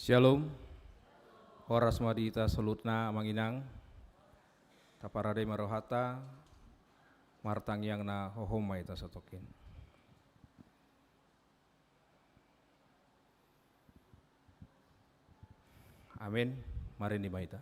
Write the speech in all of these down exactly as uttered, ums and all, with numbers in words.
Syalom. Horas ma di hita saluhutna, Amang Inang. Taparade ma rohanta, martangiang na hohom ma hita satongkin. Amin. Marende ma hita.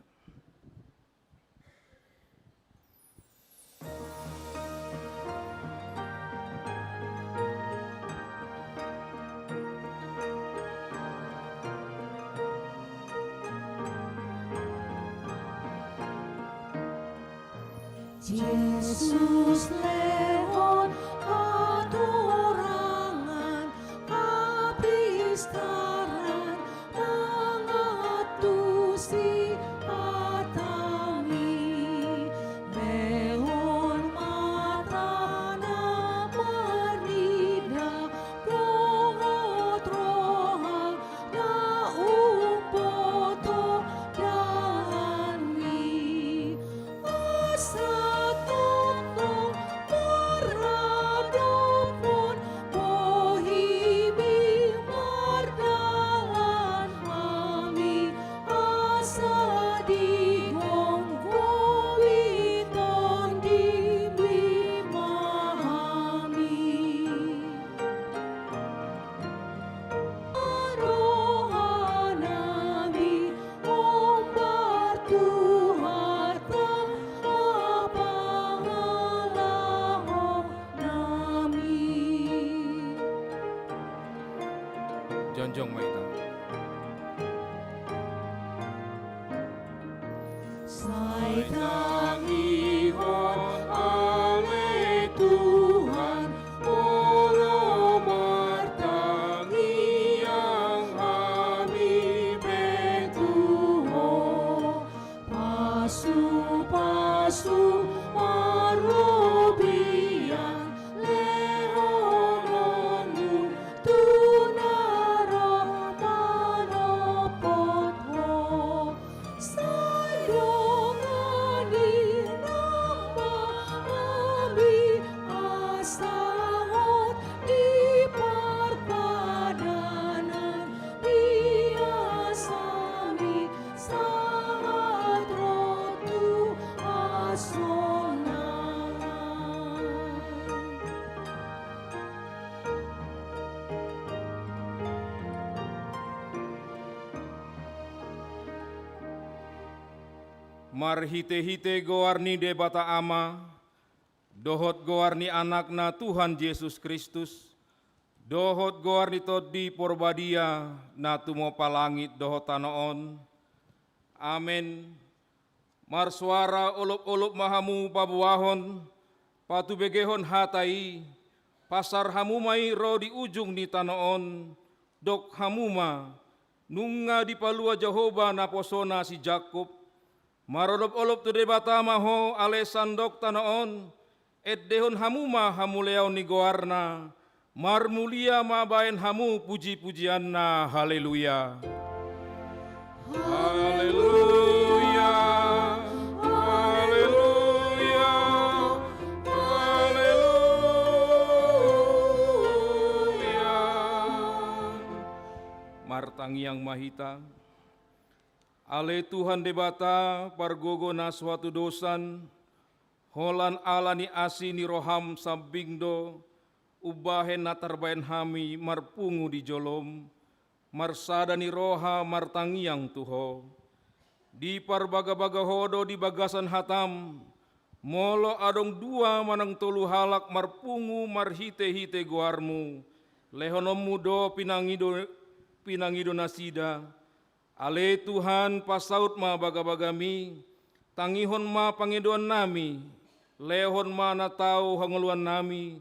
Jesus lehon hatorangan, hapistaran, mangantusi hatami. Lehon ma tano marnida, dohot roha na umboto dalanmi. Asa tongtong maradophon bohimi mardalan hami, asa digomgom i tondimi ma hami. Rohanami hombar tu hata, ma pangalahonami. Jongjong ma hita. Sai tangihon ale Tuhan, molo martangiang hami be tu Ho. Pasupasu marlobian lehononmu tu na ro manophot Ho. Sai dongani nama hami, asa hot di parpadanan, biasami sahat ro tu hasonangan. Marhitehite goar ni Debata Ama, dohot goar ni Anakna Tuhan Jesus Kristus, dohot goar ni Tondi Porbadia na tumompa langit dohot tano on. Amen. Marsoara olopolop ma hamu paboahon, patubegehon hata i, pasar hamu ma i ro di ujung ni tano on, dok hamu ma: Nunga dipalua Jahowa naposona si Jakkob. Marolopolop tu Debata ma ho, ale sandok tano on, endehon hamu ma hamuliaon ni goarna, marmulia ma baen hamu pujipujianna. Haleluya. Haleluya. Haleluya. Haleluya. Martangiang ma hita. Ale Tuhan Debata, pargogo na so hatudosan, holan ala ni asi ni roham sambing do umbahen na tarbaen hami marpungu di jolom, marsada ni roha martangiang tu Ho. Diparbagabaga Ho do di bagasan hatam, molo adong dua manang tolu halak marpungu marhitehite goarmu, lehononmu do pinangido, pinangido nasida. Ale Tuhan, pasaut ma bagabagami, tangihon ma pangidoannami, lehon ma na tau hangoluannami,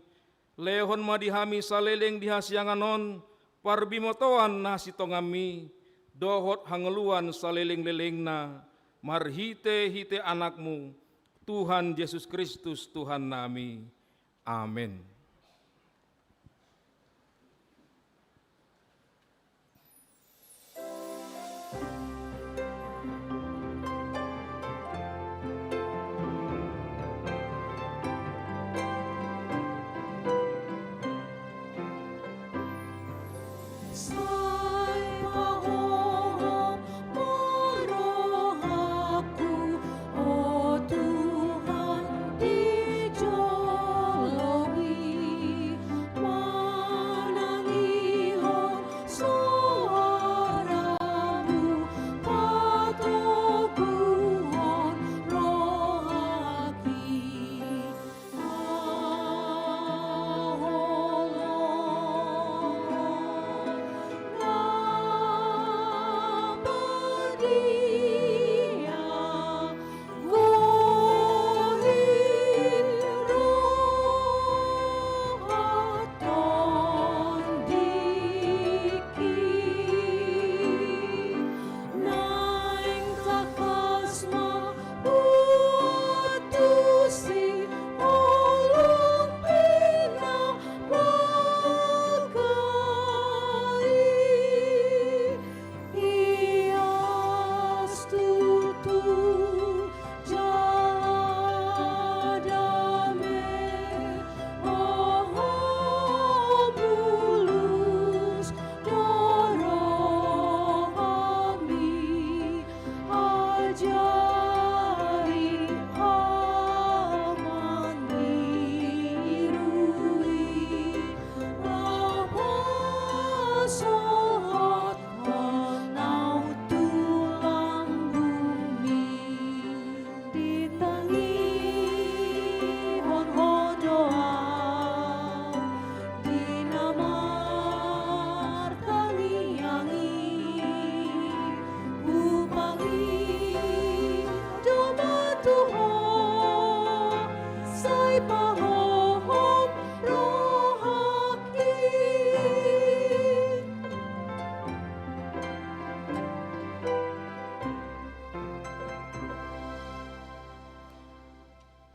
lehon ma di hami saleleng di hasiangan on parbinotoan na sitongammi, dohot hangoluan salelenglelengna, marhitehite Anakmu, Tuhan Jesus Kristus, Tuhannami. Amen. Sai pahoho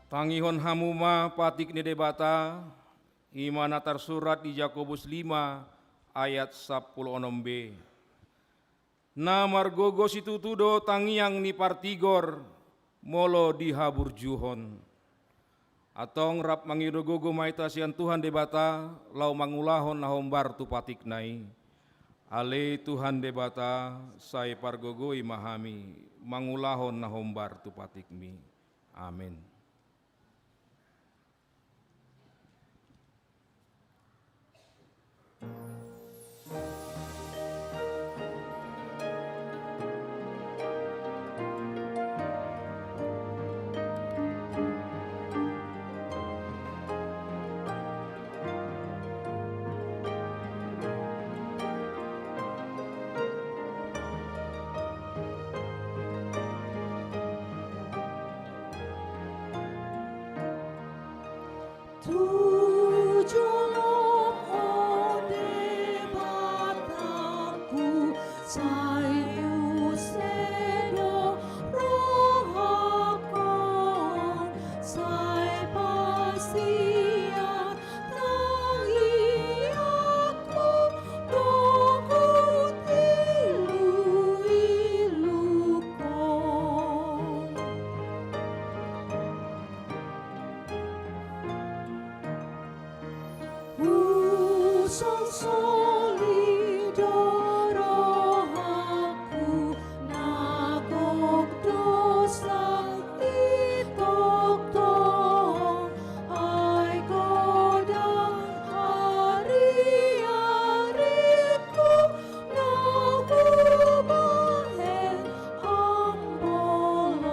Tangihon hamu ma patik ni Debata, i ma na tarsurat di Jakobus lima ayat sampulu onom b. Na margogo situtu do tangiang ni partigor molo dihaburjuhon. Antong rap mangido gogo ma hita sian Tuhan Debata, laho mangulahon na hombar tu patikna i. Ale Tuhan Debata, sai pargogoi ma hami mangulahon na hombar tu patikmi. Amen. Tu jolom, o Debatangku, sai use do rohangkon, sai pasian tangiangku, dohot iluiluhon. Husongsong i do rohangku na gok dosa i tongtong, ai godang ariarikku na hubahen hambolon.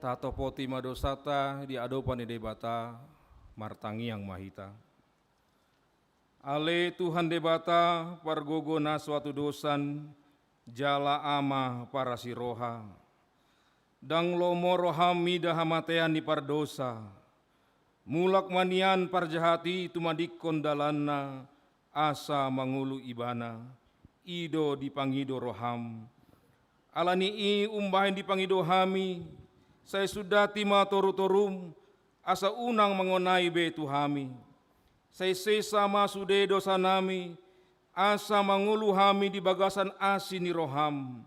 Tatopoti ma dosanta di adopan ni Debata, martangiang ma hita. Ale Tuhan Debata, pargogo na so hatudosan, jala Ama parasiroha. Ndang lomo roham mida hamatean ni pardosa. Mulak ma nian parjahat i tumadingkon dalanna, asa mangolu ibana. I do dipangido roham. Ala ni i umbahen dipangido hami, sai sundati ma torutorum, asa unang mangonai be tu hami. Sai sesa ma sude dosanami, asa mangolu hami di bagasan asi ni roham.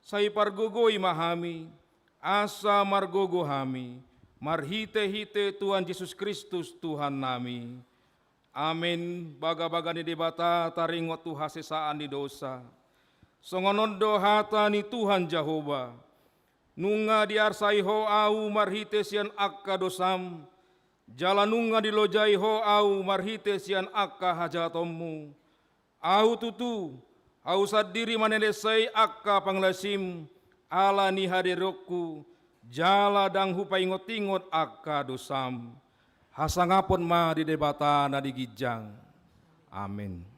Sai pargogoi ma hami, asa margogo hami, marhitehite Tuhan Jesus Kristus Tuhannami. Amen. Bagabaga ni Debata taringot tu hasesaan ni dosa. Songon on do hata ni Tuhan Jahowa: Nunga diarsai ho ahu marhite sian angka dosam, jala nunga dilojai ho ahu marhite sian angka hajahatonmu. Ahu tutu, ahu sandiri ma na lehon angka pangalaosim, ala ni hadirionku, jala ndang hupaingotingot angka dosam. Hasangapon ma di Debata na di ginjang. Amen.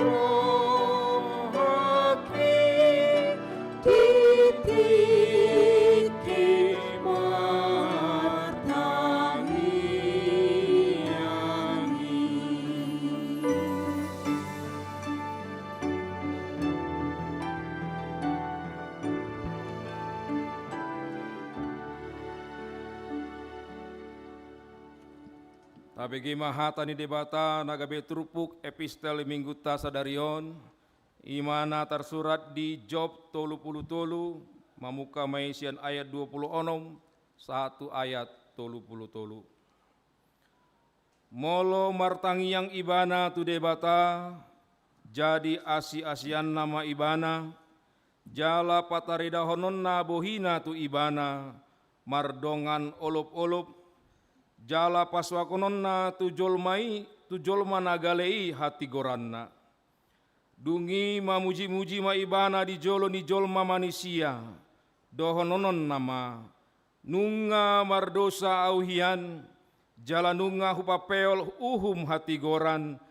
Rohangki di tingki martangiang i. Tabege ma hata ni Debata na gabe turpuk epistel Minggunta sadari on, i ma na tarsurat di Job tolu pulu tolu, mamungka ma i sian ayat dua pulu onom sahat tu ayat tolu pulu tolu. Molo martangiang ibana tu Debata, jadi asi-asianna ma ibana, jala pataridahononna bohina tu ibana mardongan olop-olop, jala pasuakononna tu jolma i, tu jolma na gale i hatigoranna. Dung i mamuji-muji ma ibana di jolo ni jolma manisia, dohononna ma: Nunga mardosa ahu hian, jala nunga hupapeol uhum hatigoran,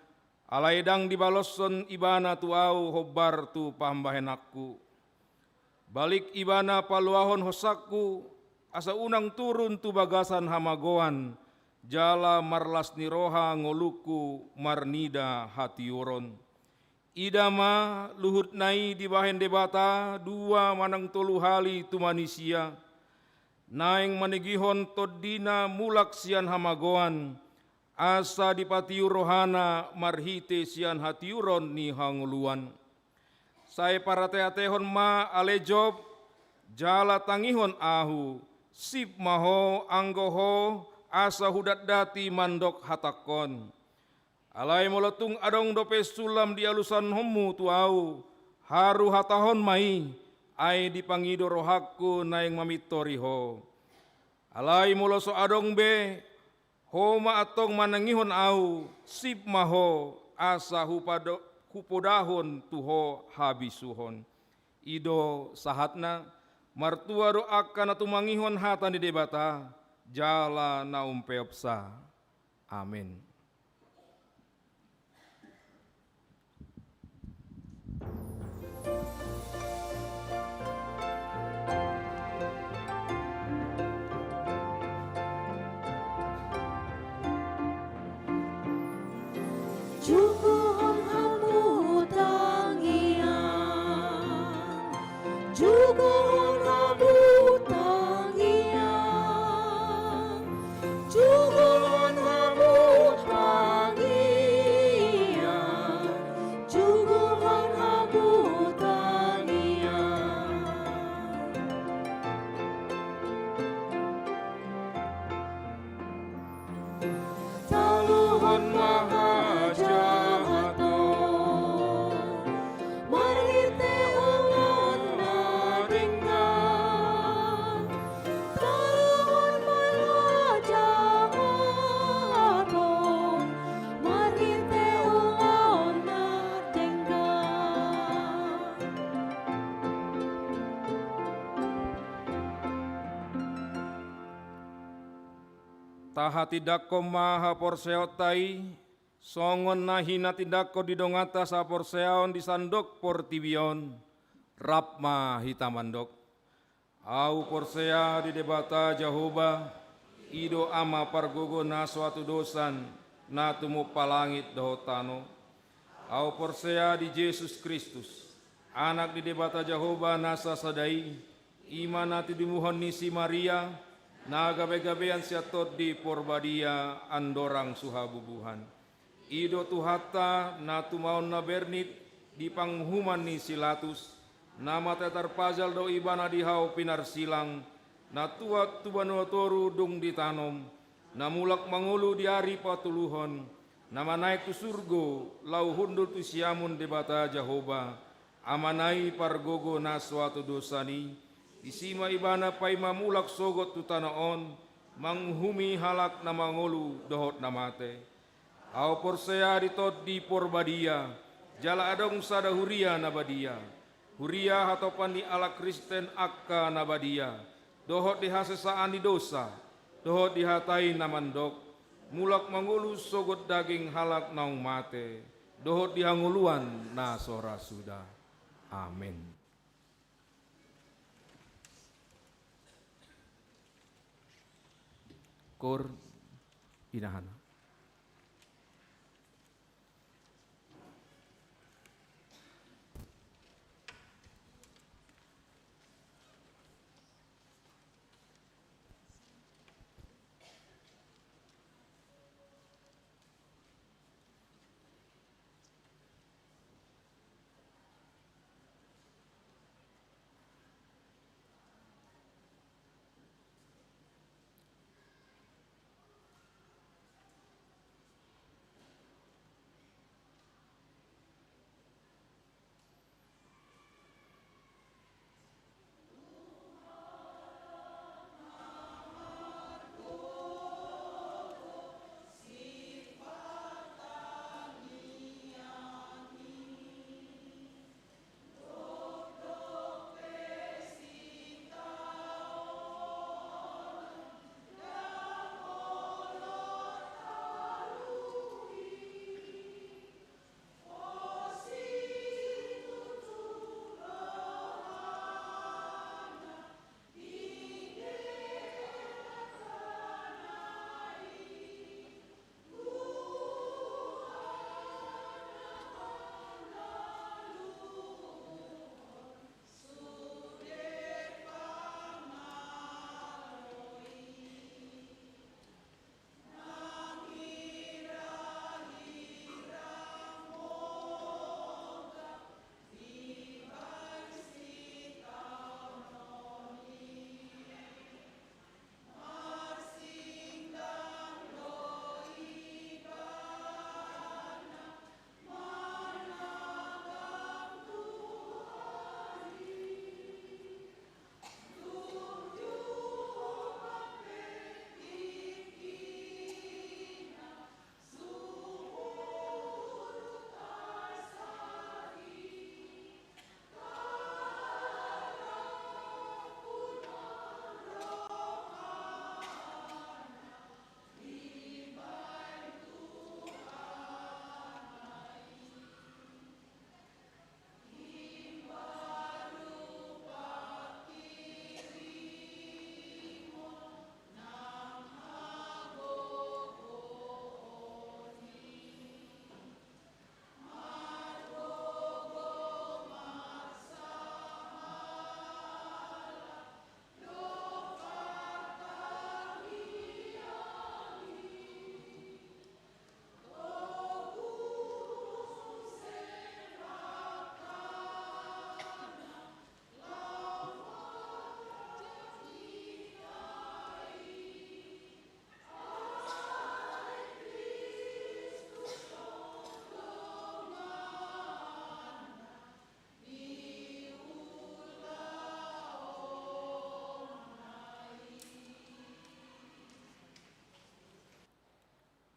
alai ndang dibaloshon ibana tu ahu hombar tu pambahenanku. Balik ibana paluahon hosangku, asa unang turun tu bagasan hamagoan, jala marlas ni roha ngolungku marnida hatiuron. Ida ma, luhutna i dibahen Debata dua manang tolu hali tu manisia, naeng manigihon tondina mulak sian hamagoan, asa dipatiur rohana marhite sian hatiuron ni hangoluan. Sai parate-atehon ma ale Job, jala tangihon ahu, sip ma ho, anggo ho, asa hudatdati mandok hatangkon. Alai molo tung adong dope sulam dialushononmu tu ahu, haru hatahon ma i, ai dipangido rohangku naeng mamintori ho. Alai molo so adong be, ho ma antong manangihon ahu, sip ma ho, asa hupado-, hupodahon tu ho habisuhon. I do sahatna, martua do angka na tumangihon hata ni Debata, jala na umpeopsa. Amen. Jugohon hamu tangiang, jugohon hamu tangiang, jugohon hamu tangiang, jugohon hamu tangiang. Taluhon ma hajahaton marhite ulaon na denggan. Taluhon ma hajahaton marhite ulaon na denggan. Tahatindangkon ma haporseaonta i, songon na hinatindangkon di donganta saporseaon di sandok portibi on, rap ma hita mandok. Ahu porsea di Debata Jahowa, i do Ama pargogo na so hatudosan, na tumompa langit dohot tano. Ahu porsea di Jesus Kristus, Anak ni Debata Jahowa na sasada i, i ma na tinimuhon ni si Maria, na gabe-gabean sian Tondi Porbadia andorang so habubuhan. I do Tuhanta, na tumaon na bernit di panguhuman ni si Latus, na mate tarpajal do ibana di hau pinarsilang, na tuat tu banua toru dung ditanom, na mulak mangolu di ari patoluhon, na manaek tu surgo, laho hundul tu siamun Debata Jahowa, Amana i pargogo na so hatudosan i, disi ma ibana paima mulak sogot tu tano on, manguhumi halak na mangolu dohot na mate. Ahu porsea di Tondi Porbadia, jala adong sada huria na badia. Huria hatopan ni halak Kristen angka na badia, dohot di hasesaan ni dosa, dohot dihatai na mandok, mulak mangolu sogot daging halak naung mate. dohot di hangoluan na so ra suda. Amen. Koor, inahana.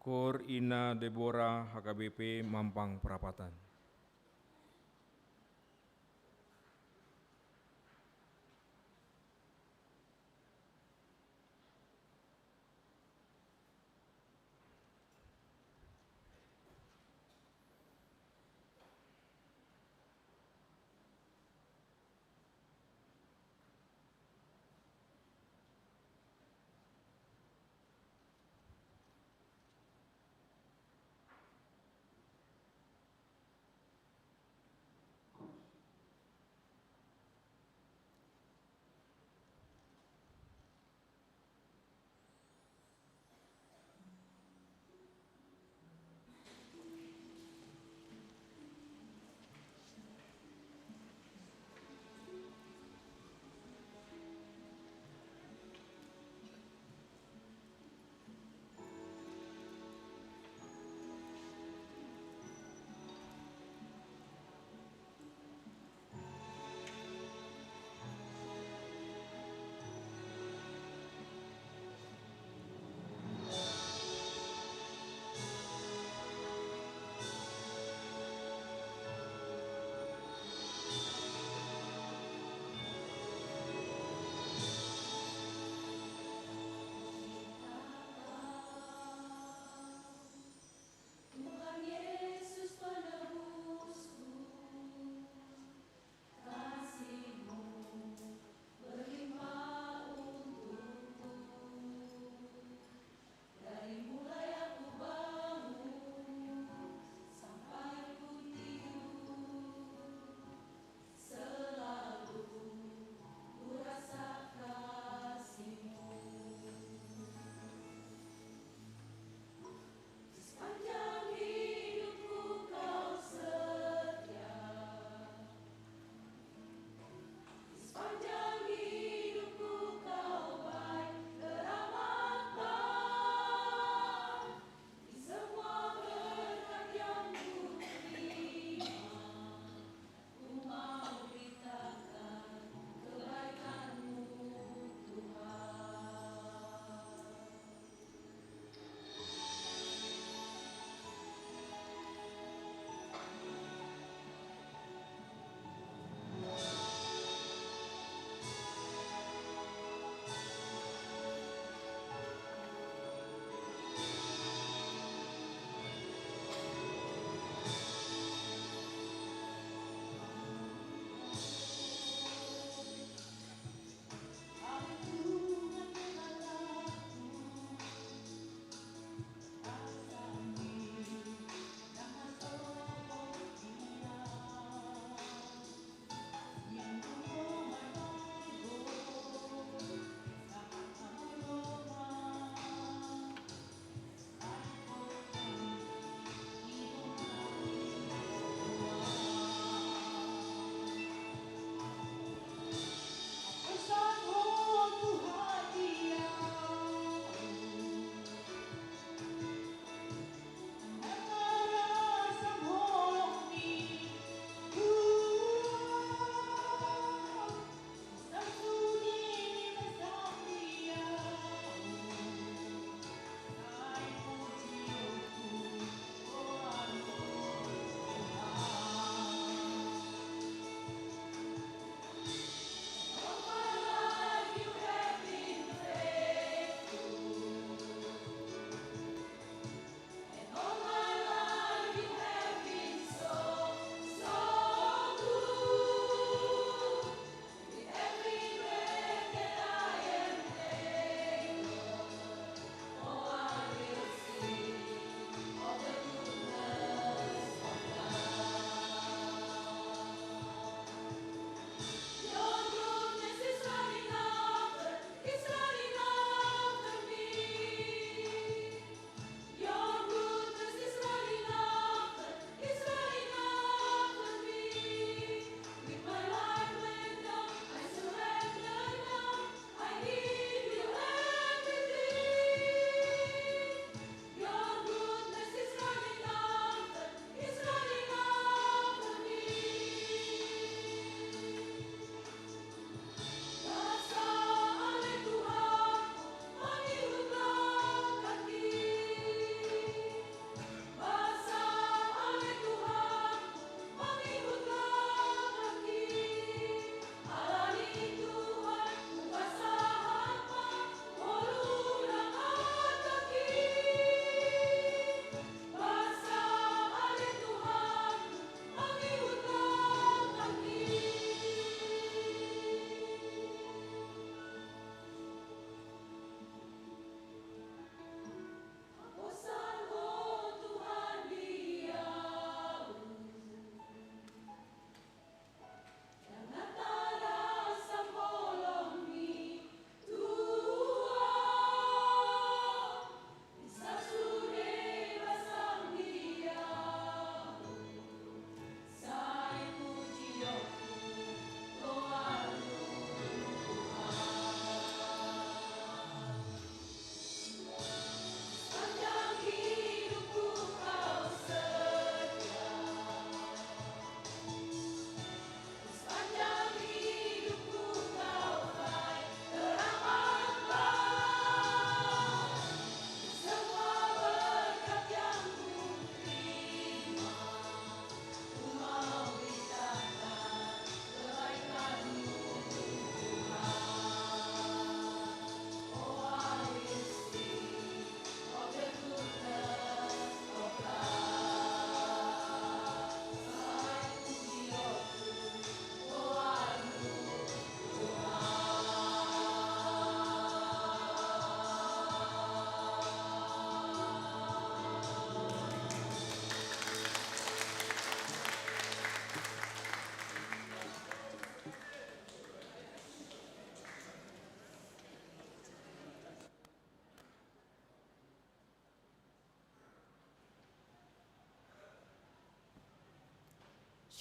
Koor ina Debora H K B P Mampang Prapatan.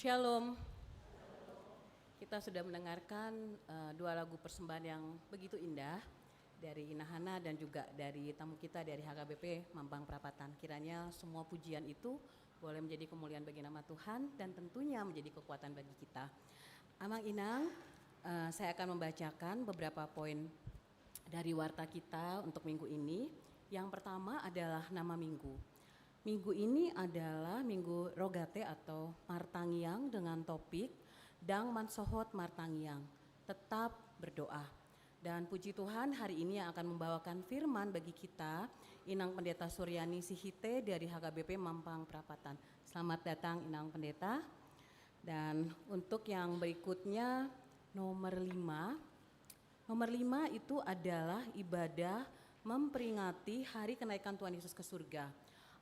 Shalom. Kita sudah mendengarkan, eh, dua lagu persembahan yang begitu indah dari Ina Hana dan juga dari tamu kita dari H K B P Mampang Prapatan. Kiranya semua pujian itu boleh menjadi kemuliaan bagi nama Tuhan dan tentunya menjadi kekuatan bagi kita. Amang Inang, eh, saya akan membacakan beberapa poin dari warta kita untuk minggu ini. Yang pertama adalah nama minggu. Minggu ini adalah Minggu Rogate atau Martangiang dengan topik Ndang Mansohot Martangiang, Tetap Berdoa. Dan puji Tuhan, hari ini yang akan membawakan firman bagi kita, Inang Pendeta Suryani Sihite dari H K B P Mampang Prapatan. Selamat datang, Inang Pendeta. Dan untuk yang berikutnya, nomor lima. Nomor lima itu adalah ibadah memperingati hari kenaikan Tuhan Yesus ke surga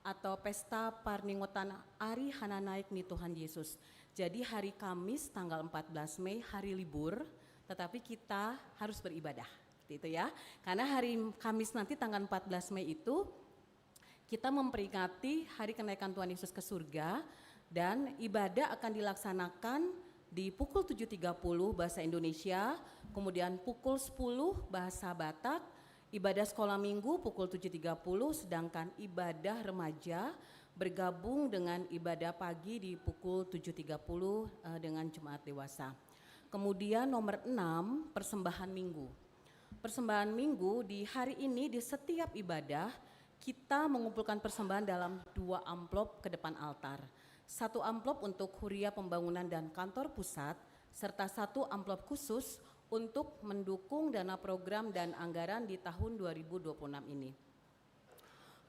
atau pesta parningotan ari hananaek ni Tuhan Yesus. Jadi hari Kamis tanggal empat belas Mei hari libur, tetapi kita harus beribadah. Seperti itu ya. Karena hari Kamis nanti tanggal empat belas Mei itu kita memperingati hari kenaikan Tuhan Yesus ke surga dan ibadah akan dilaksanakan di pukul tujuh tiga puluh bahasa Indonesia, kemudian pukul sepuluh bahasa Batak, ibadah sekolah minggu pukul tujuh tiga puluh, sedangkan ibadah remaja bergabung dengan ibadah pagi di pukul tujuh tiga puluh, eh, dengan jemaat dewasa. Kemudian nomor enam, persembahan minggu. Persembahan minggu di hari ini di setiap ibadah kita mengumpulkan persembahan dalam dua amplop ke depan altar. Satu amplop untuk Huria Pembangunan dan Kantor Pusat, serta satu amplop khusus untuk mendukung dana program dan anggaran di tahun dua ribu dua puluh enam ini.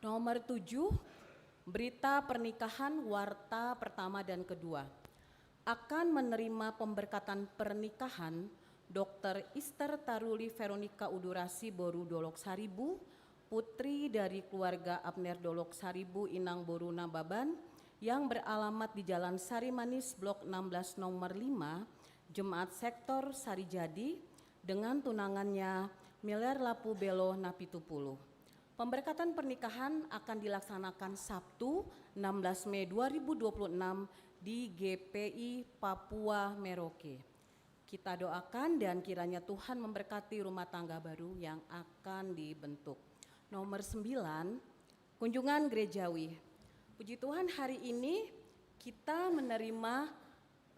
Nomor tujuh, berita pernikahan warta pertama dan kedua. Akan menerima pemberkatan pernikahan Dokter Ister Taruli Veronika Udurasi boru Dolok Saribu, putri dari keluarga Abner Dolok Saribu, Inang boru Nababan, yang beralamat di Jalan Sarimanis, Blok enam belas nomor lima, Jemaat Sektor Sarijadi, dengan tunangannya Miller Lapu Belo Napitupulu. Pemberkatan pernikahan akan dilaksanakan Sabtu, enam belas Mei dua ribu dua puluh enam di G P I Papua Merauke. Kita doakan dan kiranya Tuhan memberkati rumah tangga baru yang akan dibentuk. Nomor sembilan, kunjungan gerejawi. Puji Tuhan, hari ini kita menerima,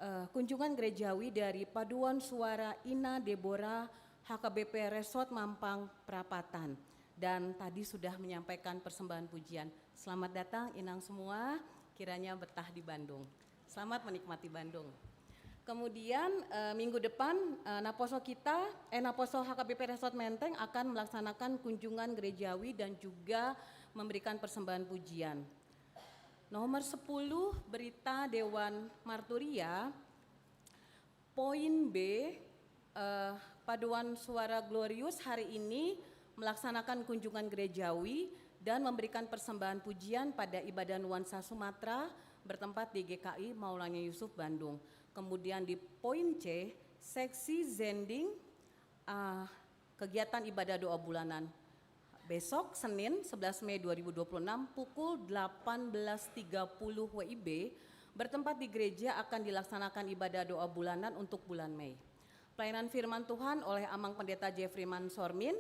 eh, kunjungan gerejawi dari Paduan Suara Ina Debora H K B P Resort Mampang Prapatan. Dan tadi sudah menyampaikan persembahan pujian. Selamat datang Inang semua, kiranya betah di Bandung. Selamat menikmati Bandung. Kemudian, eh, minggu depan, eh, naposo kita, eh, naposo H K B P Resort Menteng akan melaksanakan kunjungan gerejawi dan juga memberikan persembahan pujian. Nomor sepuluh, berita Dewan Marturia. Poin B, eh, Paduan Suara Glorius hari ini melaksanakan kunjungan gerejawi dan memberikan persembahan pujian pada ibadah nuansa Sumatera bertempat di G K I Maulana Yusuf Bandung. Kemudian di poin C, seksi zending, eh, kegiatan ibadah doa bulanan. Besok, Senin, sebelas Mei dua ribu dua puluh enam, pukul delapan belas tiga puluh W I B, bertempat di gereja akan dilaksanakan ibadah doa bulanan untuk bulan Mei. Pelayanan firman Tuhan oleh Amang Pendeta Jeffrey Mansormin,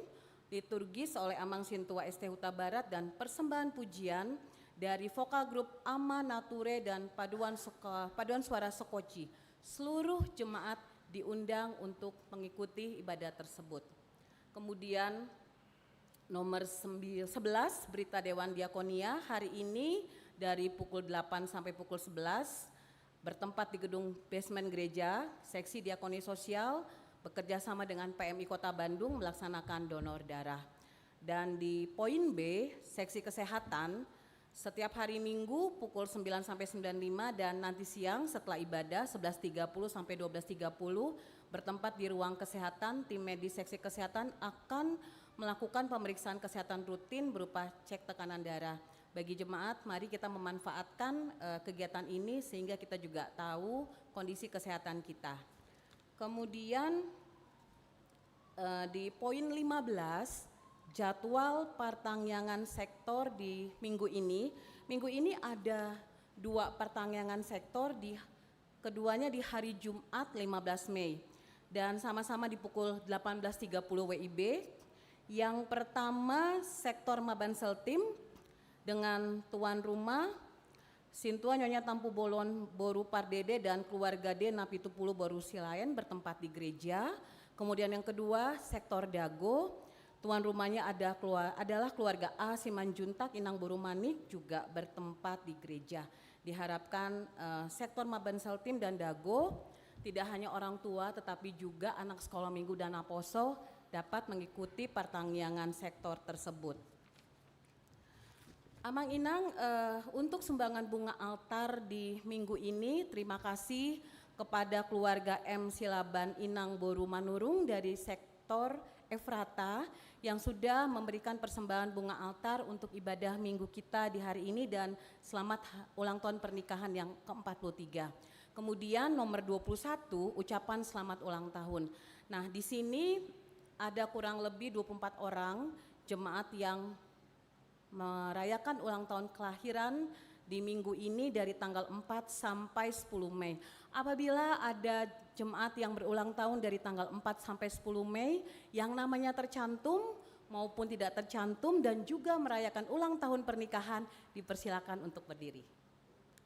liturgis oleh Amang Sintua S T Huta Barat, dan persembahan pujian dari vokal grup Ama Nature dan Paduan Suka-, Paduan Suara Sekoci. Seluruh jemaat diundang untuk mengikuti ibadah tersebut. Kemudian, nomor sembi-, sebelas, berita Dewan Diakonia hari ini dari pukul delapan sampai pukul sebelas, bertempat di gedung basement gereja, seksi diakoni sosial bekerja sama dengan P M I Kota Bandung melaksanakan donor darah. Dan di poin B, seksi kesehatan, setiap hari Minggu pukul sembilan sampai sembilan lima dan nanti siang setelah ibadah sebelas tiga puluh sampai dua belas tiga puluh, bertempat di ruang kesehatan, tim medis seksi kesehatan akan melakukan pemeriksaan kesehatan rutin berupa cek tekanan darah. Bagi jemaat, mari kita memanfaatkan, eh, kegiatan ini sehingga kita juga tahu kondisi kesehatan kita. Kemudian, eh, di poin lima belas, jadwal partangiangan sektor di minggu ini. Minggu ini ada dua partangiangan sektor di Keduanya di hari Jumat lima belas Mei dan sama-sama di pukul delapan belas tiga puluh W I B. Yang pertama sektor Maban Seltim dengan tuan rumah Sintua Nyonya Tampubolon boru Pardede dan keluarga de na pitu pulu boru Silaen bertempat di gereja. Kemudian yang kedua sektor Dago, tuan rumahnya ada kelua-, adalah keluarga A Simanjuntak Inang boru Manik juga bertempat di gereja. Diharapkan, eh, sektor Maban Seltim dan Dago, tidak hanya orang tua tetapi juga anak sekolah minggu dan naposo dapat mengikuti partangiangan sektor tersebut. Amang Inang, eh, untuk sumbangan bunga altar di minggu ini, terima kasih kepada keluarga M Silaban Inang boru Manurung dari sektor Efrata yang sudah memberikan persembahan bunga altar untuk ibadah minggu kita di hari ini dan selamat ha-, ulang tahun pernikahan yang keempat puluh tiga. Kemudian nomor dua puluh satu, ucapan selamat ulang tahun. Nah, di sini ada kurang lebih dua puluh empat orang jemaat yang merayakan ulang tahun kelahiran di minggu ini dari tanggal empat sampai sepuluh Mei. Apabila ada jemaat yang berulang tahun dari tanggal empat sampai sepuluh Mei yang namanya tercantum maupun tidak tercantum dan juga merayakan ulang tahun pernikahan, dipersilakan untuk berdiri.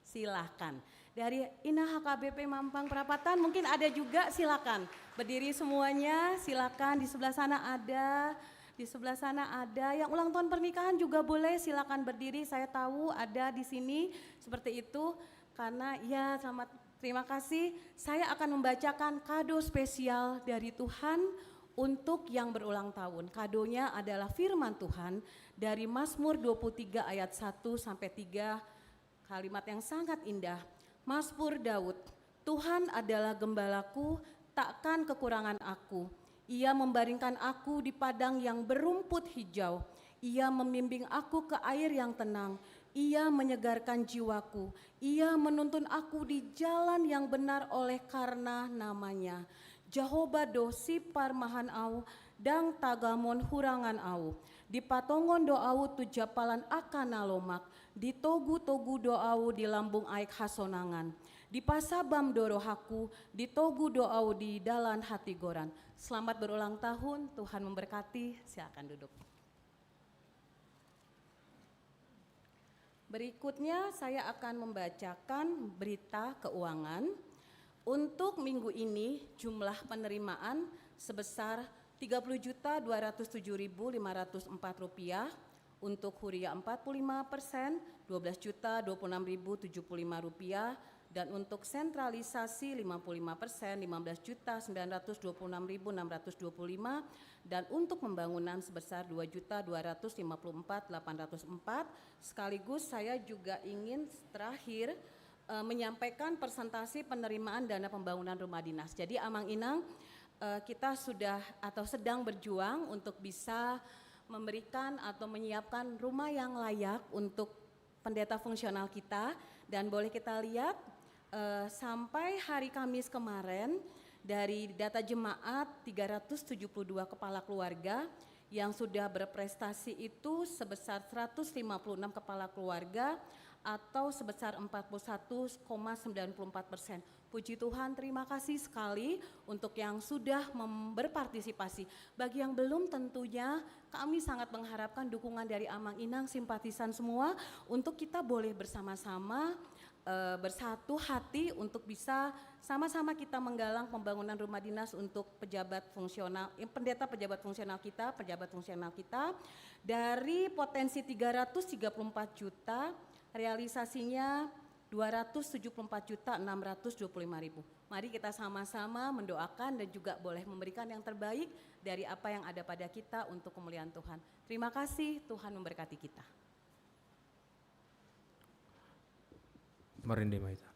Silakan. Dari Inah H K B P Mampang Perapatan mungkin ada juga, silakan. Berdiri semuanya, silakan. Di sebelah sana ada, di sebelah sana ada. Yang ulang tahun pernikahan juga boleh, silakan berdiri. Saya tahu ada di sini seperti itu. Karena, ya, selamat, terima kasih. Saya akan membacakan kado spesial dari Tuhan untuk yang berulang tahun. Kadonya adalah firman Tuhan dari Mazmur dua puluh tiga ayat satu sampai tiga, kalimat yang sangat indah. Mazmur Daud, "Tuhan adalah gembalaku, takkan kekurangan aku. Ia membaringkan aku di padang yang berumput hijau. Ia membimbing aku ke air yang tenang. Ia menyegarkan jiwaku. Ia menuntun aku di jalan yang benar oleh karena namanya. Jahowa do sipar mahan au, ndang tagamon hurangan au. Dipatongon do au tu jampalan angka na lomak. Ditogu-togu do au di lambung aek hasonangan. Dipasabam do rohangku, ditogu do au di dalan hatigoran." Selamat berulang tahun, Tuhan memberkati. Silakan duduk. Berikutnya, saya akan membacakan berita keuangan. Untuk minggu ini, jumlah penerimaan sebesar tiga puluh juta dua ratus tujuh ribu lima ratus empat rupiah, untuk huria empat puluh lima persen, dua belas juta dua puluh enam ribu tujuh puluh lima rupiah, dan untuk sentralisasi lima puluh lima persen, lima belas juta sembilan ratus dua puluh enam ribu enam ratus dua puluh lima, dan untuk pembangunan sebesar dua juta dua ratus lima puluh empat delapan ratus empat. Sekaligus saya juga ingin terakhir, eh, menyampaikan presentasi penerimaan dana pembangunan rumah dinas. Jadi, Amang Inang, eh, kita sudah atau sedang berjuang untuk bisa memberikan atau menyiapkan rumah yang layak untuk pendeta fungsional kita. Dan boleh kita lihat, eh, sampai hari Kamis kemarin, dari data jemaat, tiga ratus tujuh puluh dua kepala keluarga, yang sudah berprestasi itu sebesar seratus lima puluh enam kepala keluarga, atau sebesar empat puluh satu koma sembilan puluh empat persen. Puji Tuhan, terima kasih sekali untuk yang sudah mem-, berpartisipasi. Bagi yang belum, tentunya kami sangat mengharapkan dukungan dari Amang Inang, simpatisan semua, untuk kita boleh bersama-sama, eh, bersatu hati untuk bisa sama-sama kita menggalang pembangunan rumah dinas untuk pejabat fungsional, eh, pendeta pejabat fungsional kita, pejabat fungsional kita. Dari potensi tiga ratus tiga puluh empat juta, realisasinya dua ratus tujuh puluh empat juta enam ratus dua puluh lima ribu. Mari kita sama-sama mendoakan dan juga boleh memberikan yang terbaik dari apa yang ada pada kita untuk kemuliaan Tuhan. Terima kasih, Tuhan memberkati kita. Marende ma hita.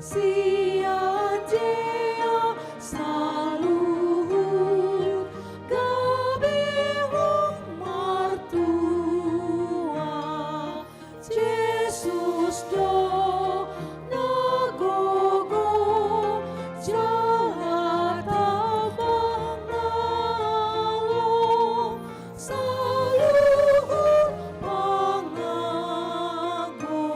Sian Jea saluhut gabe hot martua. Jesus do na gogo jala tambang na lam saluhut pangago.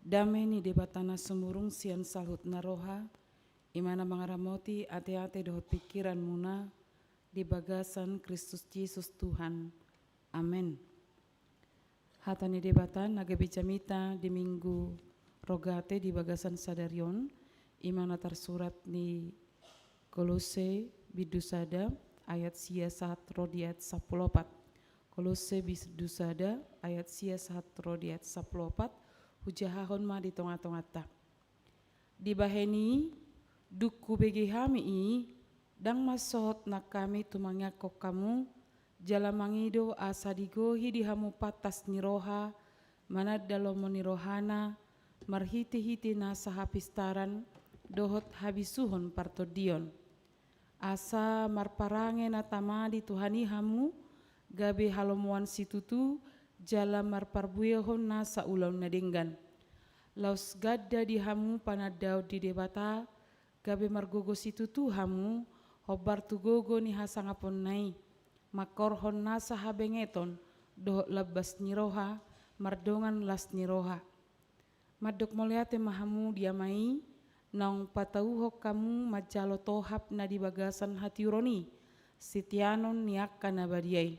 Dame ni Debata na sumurung sian saluhutna roha, i ma na mangaramoti ateate dohot pingkiranmuna di bagasan Kristus Jesus Tuhan. Amen. Hata ni Debata na gabe jamita di Minggu Rogate di bagasan sadari on, i ma na tarsurat di Kolose bindu sada ayat sia sahat ro di ayat sampulu opat. Kolose bindu sada ayat sia sahat ro di ayat sampulu opat, hujahahon ma di tongatonganta. Dibahen i, dung hubege hami i, ndang mansohot nang hami tu mangiangkon hamu, jala mangido asa digohi di hamu pantas ni roha, mananda lomo ni rohana, marhitehite nasa hapistaran, dohot habisuhon partondion. Asa marparange na tama di Tuhan i hamu, gabe halomoan situtu, jala marparbuehon nasa ulaon na denggan. Laos ganda di hamu panandaon di Debata, gabe margogo situtu hamu, hombar tu gogo ni hasangaponna i, mangkorhon nasa habengeton, dohot lambas ni roha, mardongan las ni roha. Mandok mauliate ma hamu di Ama i, naung patauhon hamu manjalo tohap na di bagasan hatiuron i, siteanon ni angka na badia i.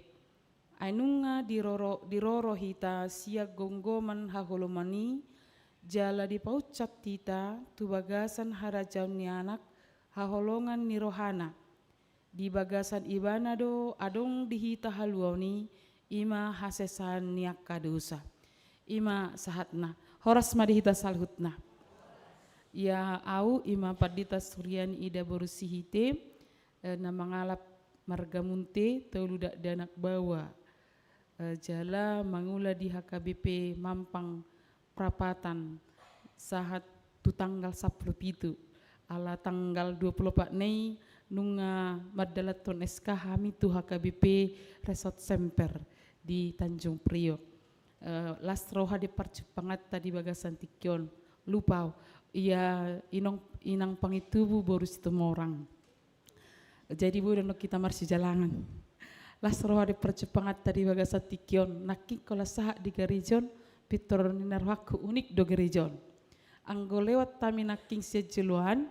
Ai nunga diroro, diroro hita sian gomgoman haholoman i, jala dipaunsat hita tu bagasan harajaon ni Anak, haholongan ni rohana. Di bagasan Ibana do adong di hita haluaon i, i ma hasesaan ni angka dosa. I ma sahatna. Horas ma di hita saluhutna. Ia au, i ma Pandita Suryani Ida boru Sihite, eh, na mangalap marga Munte, tolu dakdanak baoa. Eh, jala mangula di H K B P Mampang Prapatan sahat tu tanggal sampulu pitu. Ala tanggal dua pulu opat na i nunga mandalanhon S K hami tu H K B P Resort Semper di Tanjung Priok. Eh, las roha di parjumpanganta di bagasan tingki on. Lupa au, ia inong, inang Pangintubu boru Situmorang. Jadi boi do annon hita marsijalangan. Las roha di parjumpanganta di bagasan tingki on, nangkin holan sahat di gareja on, pintor ni na rohangku unik do gareja on. Anggo lewat hami nangkin sian joloan,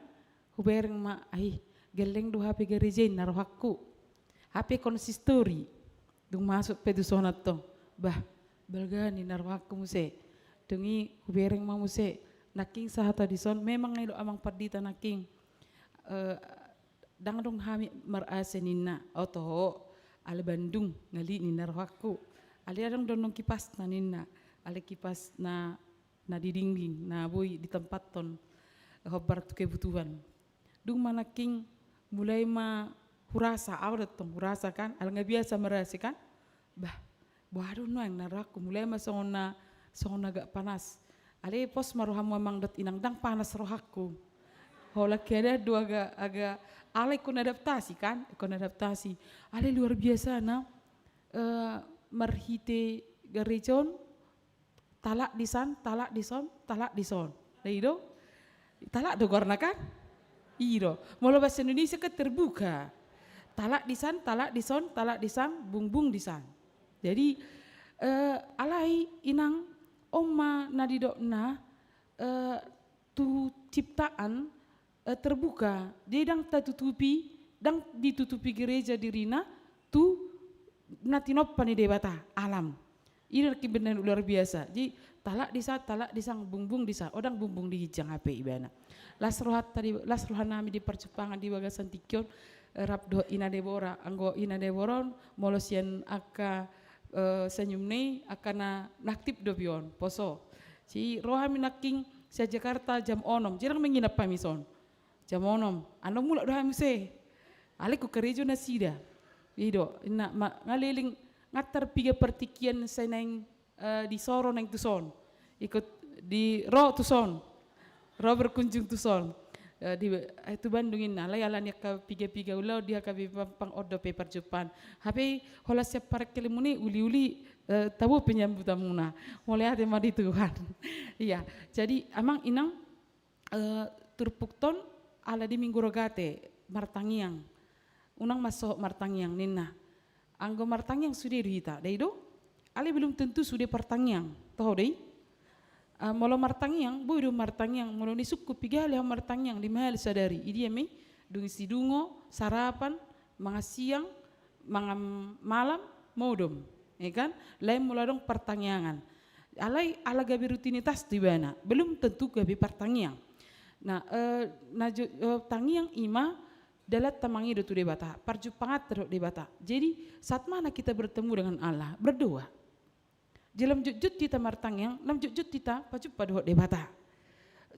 hubereng ma, ai, gelleng do hape gareja i na rohangku. Hape konsistori. Dung masuk pe tu son antong, bah, balga ni na rohangku muse. Dung i hubereng ma muse, nangkin sahata di son, memang i do amang pandita nangkin. Eh, ndang adong hami mar-A C ninna, oto, ala Bandung ngali ninna rohangku. Alai adong do annon kipasna ninna, alai kipas na, na di dinding, na boi ditempathon hombar tu kebutuhan. Dung ma nangkin mulai ma hurasa, au do antong hurasa kan, ala nga biasa mar-A C kan. Bah, boha do nuaeng na rohangku, mulai ma songon na, songon na agak panas. Alai pos ma rohamu amang dohot inang, ndang panas rohangku. Holan keadaan do agak, agak, alai ingkon adaptasi kan, ingkon adaptasi. Alai luar biasa na, eh, marhite gareja on, talak di san, talak di son, talak di son. Na i do? Talak do goarna kan? I do. Molo bahasa Indonesia kan terbuka. Talak di san, talak di son, talak di san, bungbung di san. Jadi, eh, alai inang, on ma na didokna, eh, tu ciptaan, eh, terbuka. Jadi ndang tatutupi, ndang ditutupi gereja dirina tu na tinompa ni Debata, alam. I do nangkin benda luar biasa. Jadi, talak di san, talak di san, bungbung di san. O, ndang bungbung di ginjang hape ibana. Las rohanta di, las rohanami di parjumpangan di bagasan tingki on, eh, rap dohot Ina Debora. Anggo Ina Debora on, molo sian angka, eh, senyumna i, angka na, na aktif dope on, poso. Jadi ro hami nangkin sian Jakarta jam onom. Jadi ndang menginap hami son. Jam onom, annon mulak do hami muse. Alai ingkon karejo nasida. I do, inna ma-, nga leleng, nga tarpiga partingkian sai naeng, eh, di son ro naeng tu son. Ingkon di ro tu son. Ro berkunjung tu son. Eh, di, eh, tu Bandung inna, alai ala ni angka piga-piga ulaon di H K B P Mampang on dope parjumpaan. Hape holan sian parengkelemuna i uli-uli, eh, tabo penyambutanmuna. Mauliate ma di Tuhan. Iya, jadi amang inang, eh, turpukta on ala di Minggu Rogate, martangiang. Unang ma sohot martangiang ninna. Anggo martangiang sude do hita, da i do? Alai belum tentu sude partangiang, toho do i? Eh, molo martangiang, boi do martangiang, molo nisungkun piga hali ahu martangiang, lima hali sadari, i dia ma i? Dung sidungo, sarapan, mangan siang, mangan malam, modom, ya kan? Lain molo adong partangiangan. Alai ala gabe rutinitas tu ibana, belum tentu gabe partangiang. Nah, eh, na jo-, eh, tangiang ima dalanta mangido tu Debata, parjumpanganta dohot Debata. Jadi, saat mana kita bertemu dengan Allah? Berdoa. Jadi lam jotjot hita martangiang, lam jotjot hita pajumpa dohot Debata.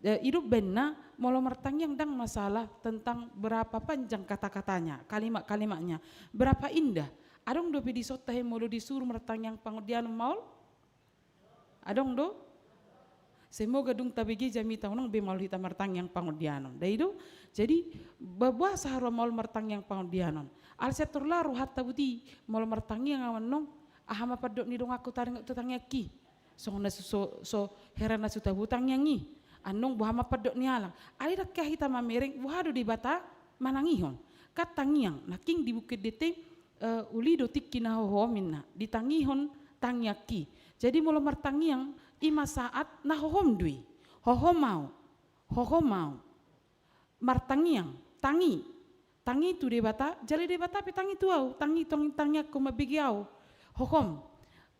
Eh, i do umbahen na, molo martangiang ndang masalah tentang berapa panjang kata-katanya, kalimat-kalimatnya, berapa indah. Adong dope di son tahe molo disuru martangiang pangondianon maol? Adong do? Semoga dung tabege jamita unang be maol hita martangiang pangondianon. Da i do? Jadi, ba-, boasa haroa maol martangiang pangondianon? Ala sai tor laho rohanta boti, molo martangiang ahu annon, aha ma pandok ni donganku taringot tu tangiangki? Songon na so, so, so hera na so tabo tangiang i. Annon boha ma pandok ni halak? Alai ndang hea hita mamereng, boha do Debata manangihon? Kan tangiang, nangkin di Buku Ende te, eh, uli do tingki na hohom inna, ditangihon tangiangki. Jadi molo martangiang, ima saat na hohom do i. Hohom ahu, hohom ahu. Martangiang, tangi. Tangi tu Debata, jala Debata pe tangi tu ahu, tangi, tangi, tangiangku mambege ahu. Hohom.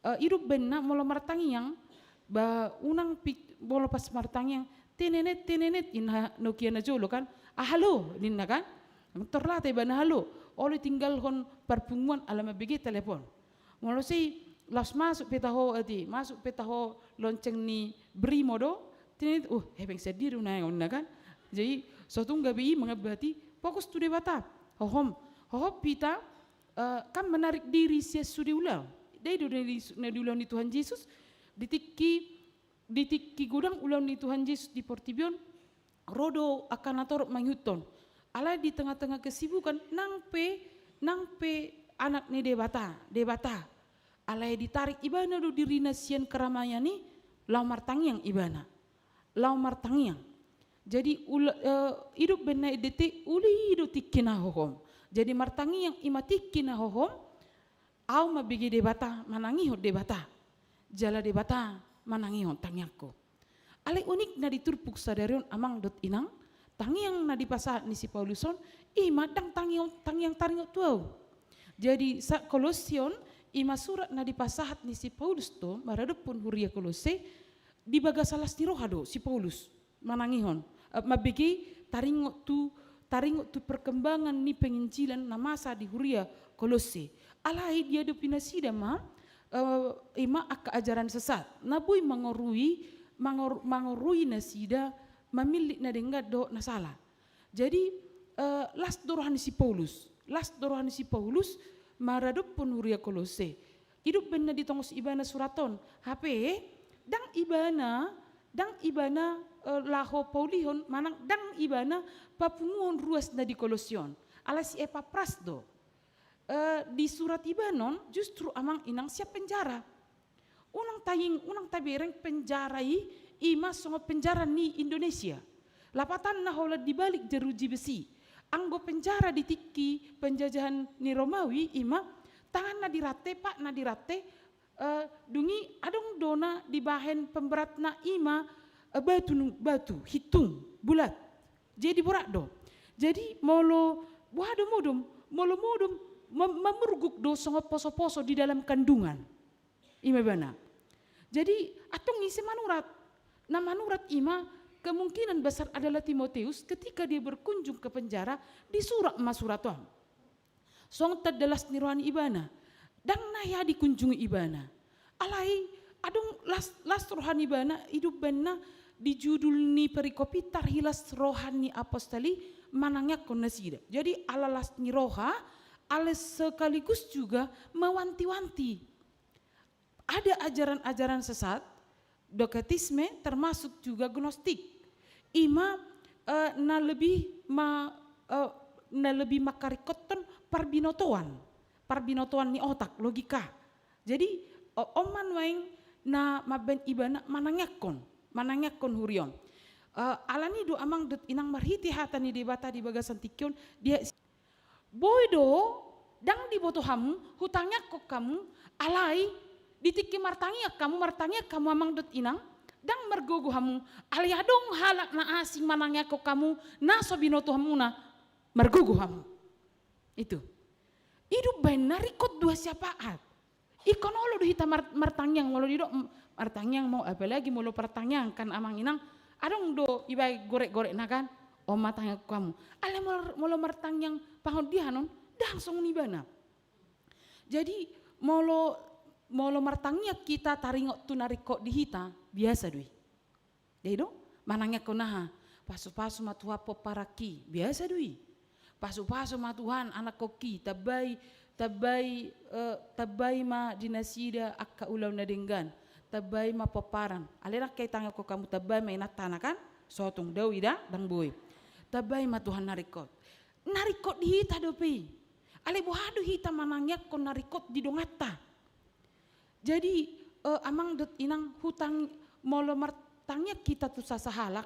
Eh, i do umbahen na molo martangiang, ba unang pik-, molo pas martangiang, tenenet, tenenet, inna Nokia na jolo kan, ah, halo, ninna kan. Tor lata ibana halo, olo tinggalhon parpunguan ala mambege telepon. Molo sai laos masuk pe taho, ati, masuk pe taho lonceng ni Brimo do, tenenet, uh, hepeng sandiri unang ninna kan. Jadi, so tung gabe i mangambati, fokus tu Debata. Hohom, hohom hita, eh, kan menarik diri sian sude ulaon. Da i do na di-, na diulahon ni Tuhan Jesus, di tingki, di tingki godang ulaon ni Tuhan Jesus di portibi on, ro do angka natorop mangihuthon. Alai di tengah-tengah kesibukan, nang pe, nang pe anak ni Debata, Debata. Alai ditarik ibana do dirina sian keramaian i, laho martangiang ibana. Laho martangiang. Jadi, ula-, eh, i do umbahen na ende te uli do tingki na hohom. Jadi, martangiang ima tingki na hohom, ahu mambege Debata, manangihon Debata. Jala Debata manangihon tangiangku. Alai unikna di turpuk sadari on amang dohot inang, tangiang na dipasahat ni si Paulus on, ima ndang tangiang, tangiang taringot tu ahu. Jadi, sa-, Kolosse on, ima surat na dipasahat ni si Paulus do maradophon huria Kolosse, di bagasan las ni roha do si Paulus manangihon, eh, mambege taringot tu, taringot tu perkembangan ni penginjilan na masa di huria Kolosse. Alai diadopi nasida ma, eh, ima angka ajaran sesat na boi mangorui, mangor-, mangorui nasida mamillit na denggan dohot na sala. Jadi, eh, las do roha ni si Paulus, las do roha ni si Paulus maradophon huria Kolosse. I do umbahen na ditongos ibana surat on. Hape, ndang ibana, ndang ibana, eh, laho paulihon, manang ndang ibana papunguhon ruas na di Kolosse on. Ala si Epapras do. Eh, disurat ibana on justru amang inang sian penjara. Unang taing-, unang tabereng penjara i, ima songon penjara ni Indonesia. Lapatanna holan dibalik jeruji besi. Anggo penjara di tingki penjajahan ni Romawi, ima tanganna dirante, patna dirante, eh, dung i adong do na dibahen pemberatna ima, eh, batu nu-, batu, hintung, bulat. Jadi borat do. Jadi molo boha do modom, molo modom mem-, mamurguk do songon poso-poso di dalam kandungan. Ima ibana. Jadi, antong ise manurat? Na manurat ima kemungkinan besar adalah Timoteus ketika dia berkunjung ke penjara, disurat ma surat on. Songon tanda las ni roha ni ibana. Ndang na hea dikunjungi ibana. Alai, adong las, las roha ni ibana, i do umbahen na Di judul ni perikop i tarhilas roha ni apostel i manangiangkon nasida. Jadi ala las ni roha, ala sekaligus juga mewanti-wanti. Ada ajaran-ajaran sesat, dogmatisme, termasuk juga gnostik. Ima, eh, na lebih ma-, eh, na lebih mangkaringkothon parbinotoan, parbinotoan ni otak, logika. Jadi, o-, on ma nuaeng na mambaen ibana manangiangkon, manangiangkon huria on. Eh, alani do amang dohot inang marhite hata ni Debata di bagasan tingki on, dia boi do, ndang diboto hamu, hutangiangkon hamu, alai, di tingki martangiang hamu, martangiang hamu amang dohot inang, ndang margogo hamu, alai adong halak na asing manangiangkon hamu, na so binoto hamuna, margogo hamu. Itu. Ido umbaen na ringkot dua syafaat. Ingkon olo do hita mar-, martangiang, molo didok, m-, martangiang mau, apalagi molo partangiangan amang inang, adong do ibaen gorek-gorekna kan, on ma tangiangkon hamu. Alai molo, molo martangiang pangondianon, ndang songon ibana. Jadi, molo, molo martangiang hita taringot tu na ringkot di hita, biasa do i. Jadi do, manangiangkon aha? Pasu-pasu ma Tuhan pomparanki, biasa do i. Pasu-pasu ma Tuhan anakkonki, tambai, tambai, eh, tambai ma di nasida angka ulaon na denggan. Tambai ma pomparan. Alai ndang hea tangiangkon hamu tambai ma inantana kan? Sotung dao i da, ndang boi. Tambai ma Tuhan na ringkot. Na ringkot di hita dope i. Alai boha do hita manangiangkon na ringkot di donganta? Jadi, eh, amang dohot inang hutang-, molo martangiang hita tu sasahalak,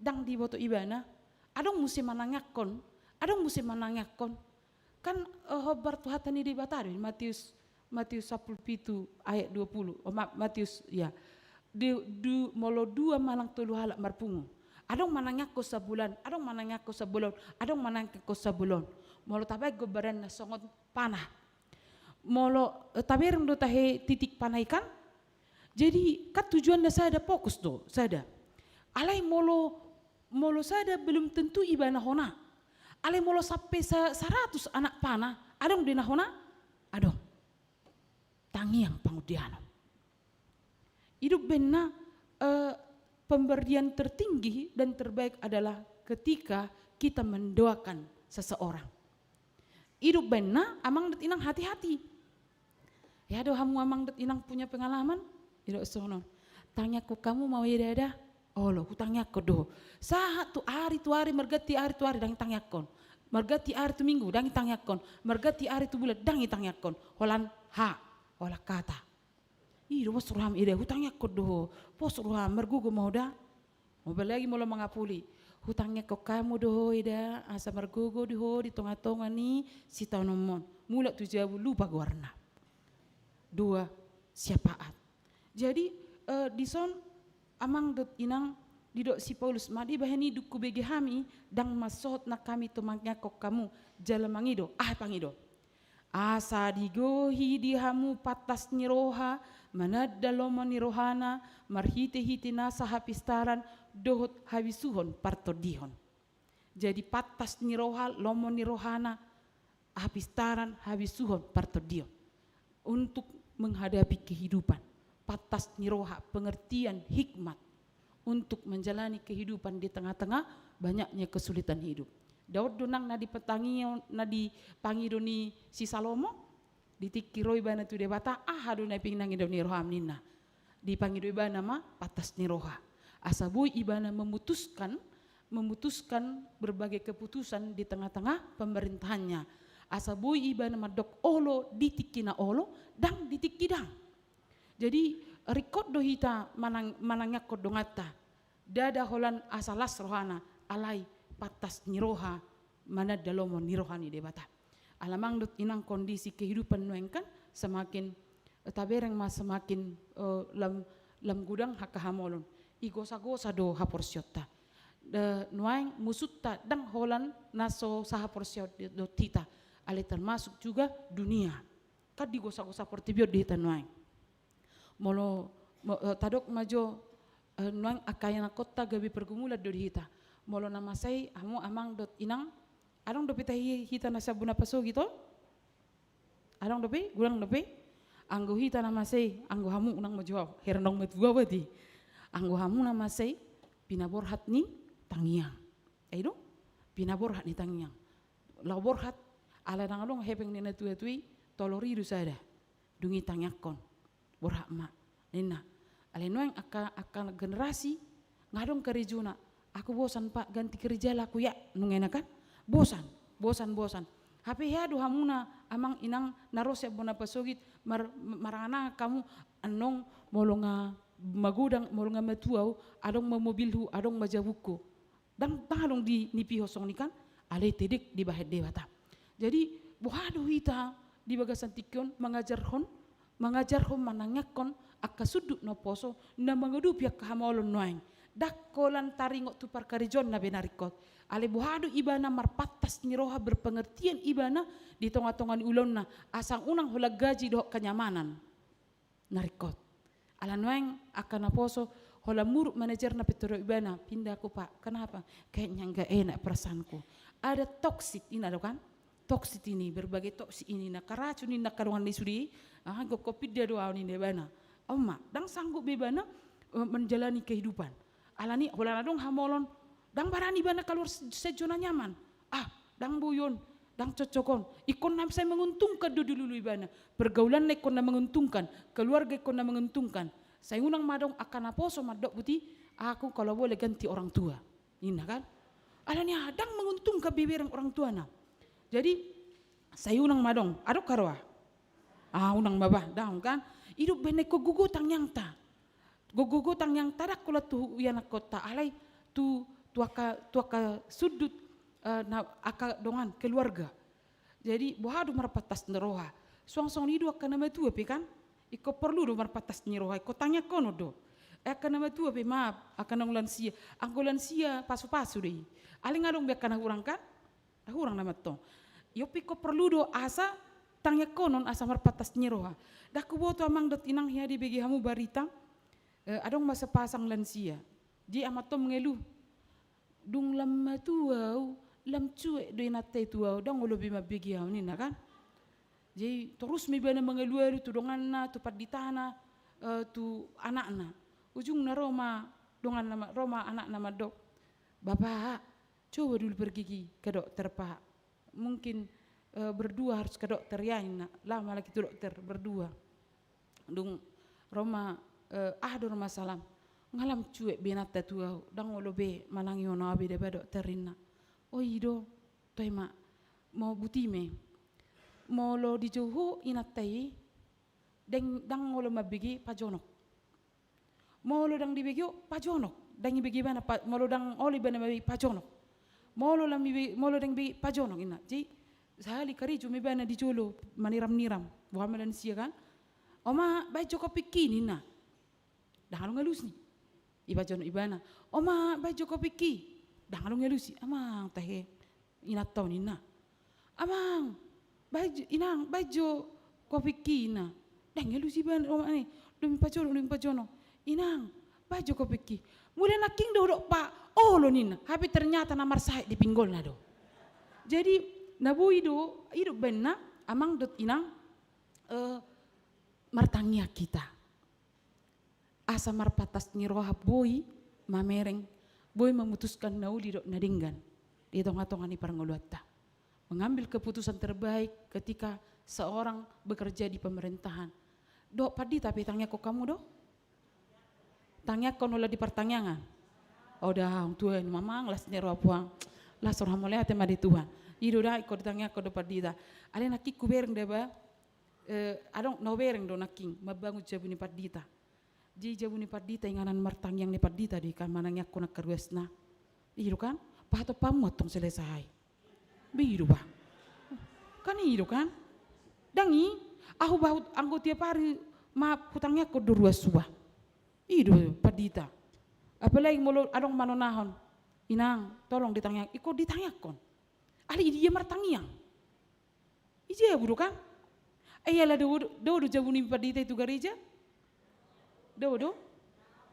ndang diboto ibana, adong muse manangiangkon, adong muse manangiangkon. Kan, eh, hombar tu hata ni Debata do, Matius, Matius sampulu pitu ayat dua pulu. Oh, Ma-, Matius, ya. Di, du-, molo dua manang tolu halak marpungu. Adong manangiangkon sabulan, adong manangiangkon sabulan, adong manangiangkon sabulan. Molo tabaen gombaranna songon panah. Molo, eh, tabereng do tahe titik panah i kan? Jadi, kan tujuanna sada, fokus do, sada. Alai molo, molo sada belum tentu ibana hona. Alai molo sampe sa-, saratus anak panah, adong do na hona? Adong. Tangiang pangondianon. Ido umbaen na, eh, pemberian tertinggi dan terbaik adalah ketika kita mendoakan seseorang. Ido umbaen na, amang dohot inang, hati-hati. Ya do hamu amang dohot inang punya pengalaman? Ido songon on. Tangiangkon hamu ma eda-eda. Olo, hutangiangkon do. Sahat tu ari tu ari, marganti ari tu ari, ndang tangiangkon. Marganti ari tu minggu, ndang tangiangkon. Marganti ari tu bulan, ndang tangiangkon. Holan ha, holan kata. Ido, pos roham eda, hutangiangkon do ho. Pos roham, margogo ma ho da. Apalagi molo mangapuli. Hutangiangkon hamu do ho eda, asa margogo do ho di tonga-tonga ni sitaononmon. Mulak tu jabu lupa goarna. Dua syafaat. Jadi, eh, dison amang dohot inang, didok si Paulus ma, dibahen i dung hubege hami, ndang mansohot nang hami tu mangiangkon hamu, jala mangido, aha pangido? Asa digohi di hamu pantas ni roha, mananda lomo ni rohana, marhite-hite nasa hapistaran, dohot habisuhon partondihon. Jadi pantas ni roha, lomo ni rohana, hapistaran, habisuhon, partondion. Untuk menghadapi kehidupan. Pantas ni roha, pengertian, hikmat. Untuk menjalani kehidupan di tengah-tengah banyaknya kesulitan hidup. Dao do nang na di petangio, na di pangido ni si Salomo, di tingki ro ibana tu Debata, aha do na pinangido ni roham ninna. Dipangido ibana ma pantas ni roha. Asa boi ibana memutuskan, memutuskan berbagai keputusan di tengah-tengah pemerintahannya. Asa boi ibana mandok olo di tingki na olo, ndang di tingki ndang. Jadi, ringkot do hita manang-, manangiangkon donganta. Ndada holan asa las rohana, alai pantas ni roha, mananda lomo ni roha ni Debata. Ala amang dohot inang kondisi kehidupan nuaeng kan semakin, eh, tabereng ma semakin, eh, lam, lam godang angka hamolon. Igosa-gosa do haporseaonta. Eh, nuaeng musunta ndang holan na so sahaporseaon dohot hita. Alai termasuk juga dunia. Kan digosa-gosa portibi on di hita nuaeng. Molo, mo-, eh, tadok ma jo, eh, nuaeng angka ianakhonta gabe pergumulan do di hita. Molo na masa i, hamu amang dohot inang, adong dope tahe hita na sian bona pasogit on? Adong dope? Godang dope? Anggo hita na masa i, anggo hamu unang ma jo au, heran dong matua berarti. Anggo hamu na masa i, pinaborhat ni tangiang. Ai do? Pinaborhat ni tangiang. Laho borhat, ala ndang adong hepeng ni natuatua i, tolor i do sada. Dung i tangiangkon. Borhat ma. Ninna. Alai nuaeng angka, angka generasi, nga adong karejona. Aku bosan, Pak, ganti kerja lah aku ya, nunga i na kan? Bosan, bosan, bosan. Hape hea do hamuna, amang inang, na ro sian bona pasogit, mar-, marangan-angan hamu, annon molo nga magodang, molo nga matua au, adong ma mobilhu, adong ma jabungku. Ndang, ndang adong di, nipiho songon i kan, alai tedek dibahen Debata. Jadi, boha do hita di bagasan tingki on mangajarhon, mangajarhon manangiangkon angka sundut na umposo, na mangadopi angka hamaolon nuaeng. Ndang holan taringot tu parkarejoanna be na ringkot. Alai boha do ibana marpantas ni roha, berpengertian ibana di tonga-tonga ni ulaonna, asa unang holan gaji dohot kenyamanan na ringkot. Ala nuaeng angka naposo, holan muruk manajerna pintor ibana, "Pindah aku, Pak. Kenapa?" "Kayaknya nggak enak perasaanku." Ada toksik, ini ada kan? Toksik ini, berbagai toksik ini. Na karacun ninna angka dongan ni sude, ah, gok pindah do au ninna ibana. Oma, ndang sanggup be ibana, eh, menjalani kehidupan. Alani, holan adong hamaolon, ndang barani ibana kaluar se-, sian zona nyaman. Ah, ndang boi on, ndang cocok on. Ingkon na sai menguntungkan do dulu ibana. Pergaulanna ingkon na menguntungkan, keluarga ingkon na menguntungkan. Sai unang ma adong angka naposo mandok buti, "Aku kalau boleh ganti orang tua." Ninna kan? Alani aha, ndang menguntungkan be ibereng orang tuana. Jadi, sai unang ma adong, adong haroa? Ah, unang ma bah, daong kan? I do umbahen na ingkon gogo tangiangta. Gogo tangiangta ndang holan tu ianakkonta, alai tu, tu angka, tu angka sundut, eh, na angka dongan, keluarga. Jadi, boha do marpantas ni roha. Suang songon i do angka na matua pe kan? Ingkon porlu do marpantas ni roha, ingkon tangiangkonon do. Eh, angka na matua pe, maaf, angka naung lansia. Anggo lansia, pasu-pasu do i. Alai nga adong be angka na hurang kan? Hurang nama tong. Ia pe ingkon porlu do asa tangiangkonon asa marpantas ni roha. Ndang huboto amang dohot inang hea dibege hamu barita, eh, adong ma sapasang lansia. Dia amanta on mengeluh. Dung lam matua au, lam cuek do inanta i tu au, ndang olo be mambege au ninna kan. Jadi torus ma ibana mangalualu tu donganna, tu panditana, eh, tu anakna. Ujungna ro ma donganna ma, ro ma anakna mandok, "Bapak, coba dulu pergi ki ke dokter, Pak. Mungkin, eh, berdua harus ke dokter ya," ninna. Laho ma halak i tu dokter, berdua. Dung ro ma, eh, aha do ro ma salam. "Nga lam cuek be inanta tu au, ndang olo be manangihon au be daba dokter," ninna. "Oh i do, toe ma, mau buti me. Molo dijou ho inanta i, ndang, ndang olo mambege pajonok. Molo ndang dibege ho, pajonok. Ndang ibege ibana, pa-, molo ndang olo ibana mambege, pajonok. Molo lam ibe-, molo ndang ibege, pajonok," ninna. Jadi, sahali karejo ma ibana di jolo, maniram-niram. Boha ma lansia kan? "Oma, bahen jo kopingki," ninna. Ndang adong alusi. Ipajonok ibana. "Oma, bahen jo kopingki." Ndang adong alusi. "Amang, tahe." Inanta on ninna. "Amang, bahen jo, inang, bahen jo kopingki," ninna. Ndang alusi ibana, oma ni. "Dung ipajonok, dung ipajonok. Inang, bahen jo kopingki." "Mula nangkin do hudok, Pak, olo," ninna. Hape ternyata na marsahit di pinggolna do. Jadi, na boi do, i do umbahen na, amang dohot inang, eh, martangiang hita. Asa marpantas ni roha boi mamereng, boi memutuskan na uli dohot na denggan di tonga-tonga ni parngoluanta. Mengambil keputusan terbaik ketika seorang bekerja di pemerintahan. Dohot pandita pe tangiangkon hamu do? Tangiangkon holan di partangiangan. O da, Tuhan, mamang las ni roha puang. Las roha, mauliate ma di Tuhan. I do da, ingkon ditangiangkon do pandita. Alai nangkin hubereng daba, eh, adong na hubereng do nangkin, mambangun jabu ni pandita. Di jabu ni pandita, inganan martangiang ni pandita do i kan, manangiangkon angka ruasna. I do kan? Pahatop hamu antong selesai. Be i do bah. Kan i do kan? Ndang i, ahu bah, anggo tiap ari ma hutangiangkon do ruashu bah. I do pandita. Apalagi molo adong manonahon, "Inang, tolong ditangiang," ingkon ditangiangkon. Alai i dia martangiang? I jabu do kan? Ai ala do, do, do jabu ni pandita i tu gareja? Do, do?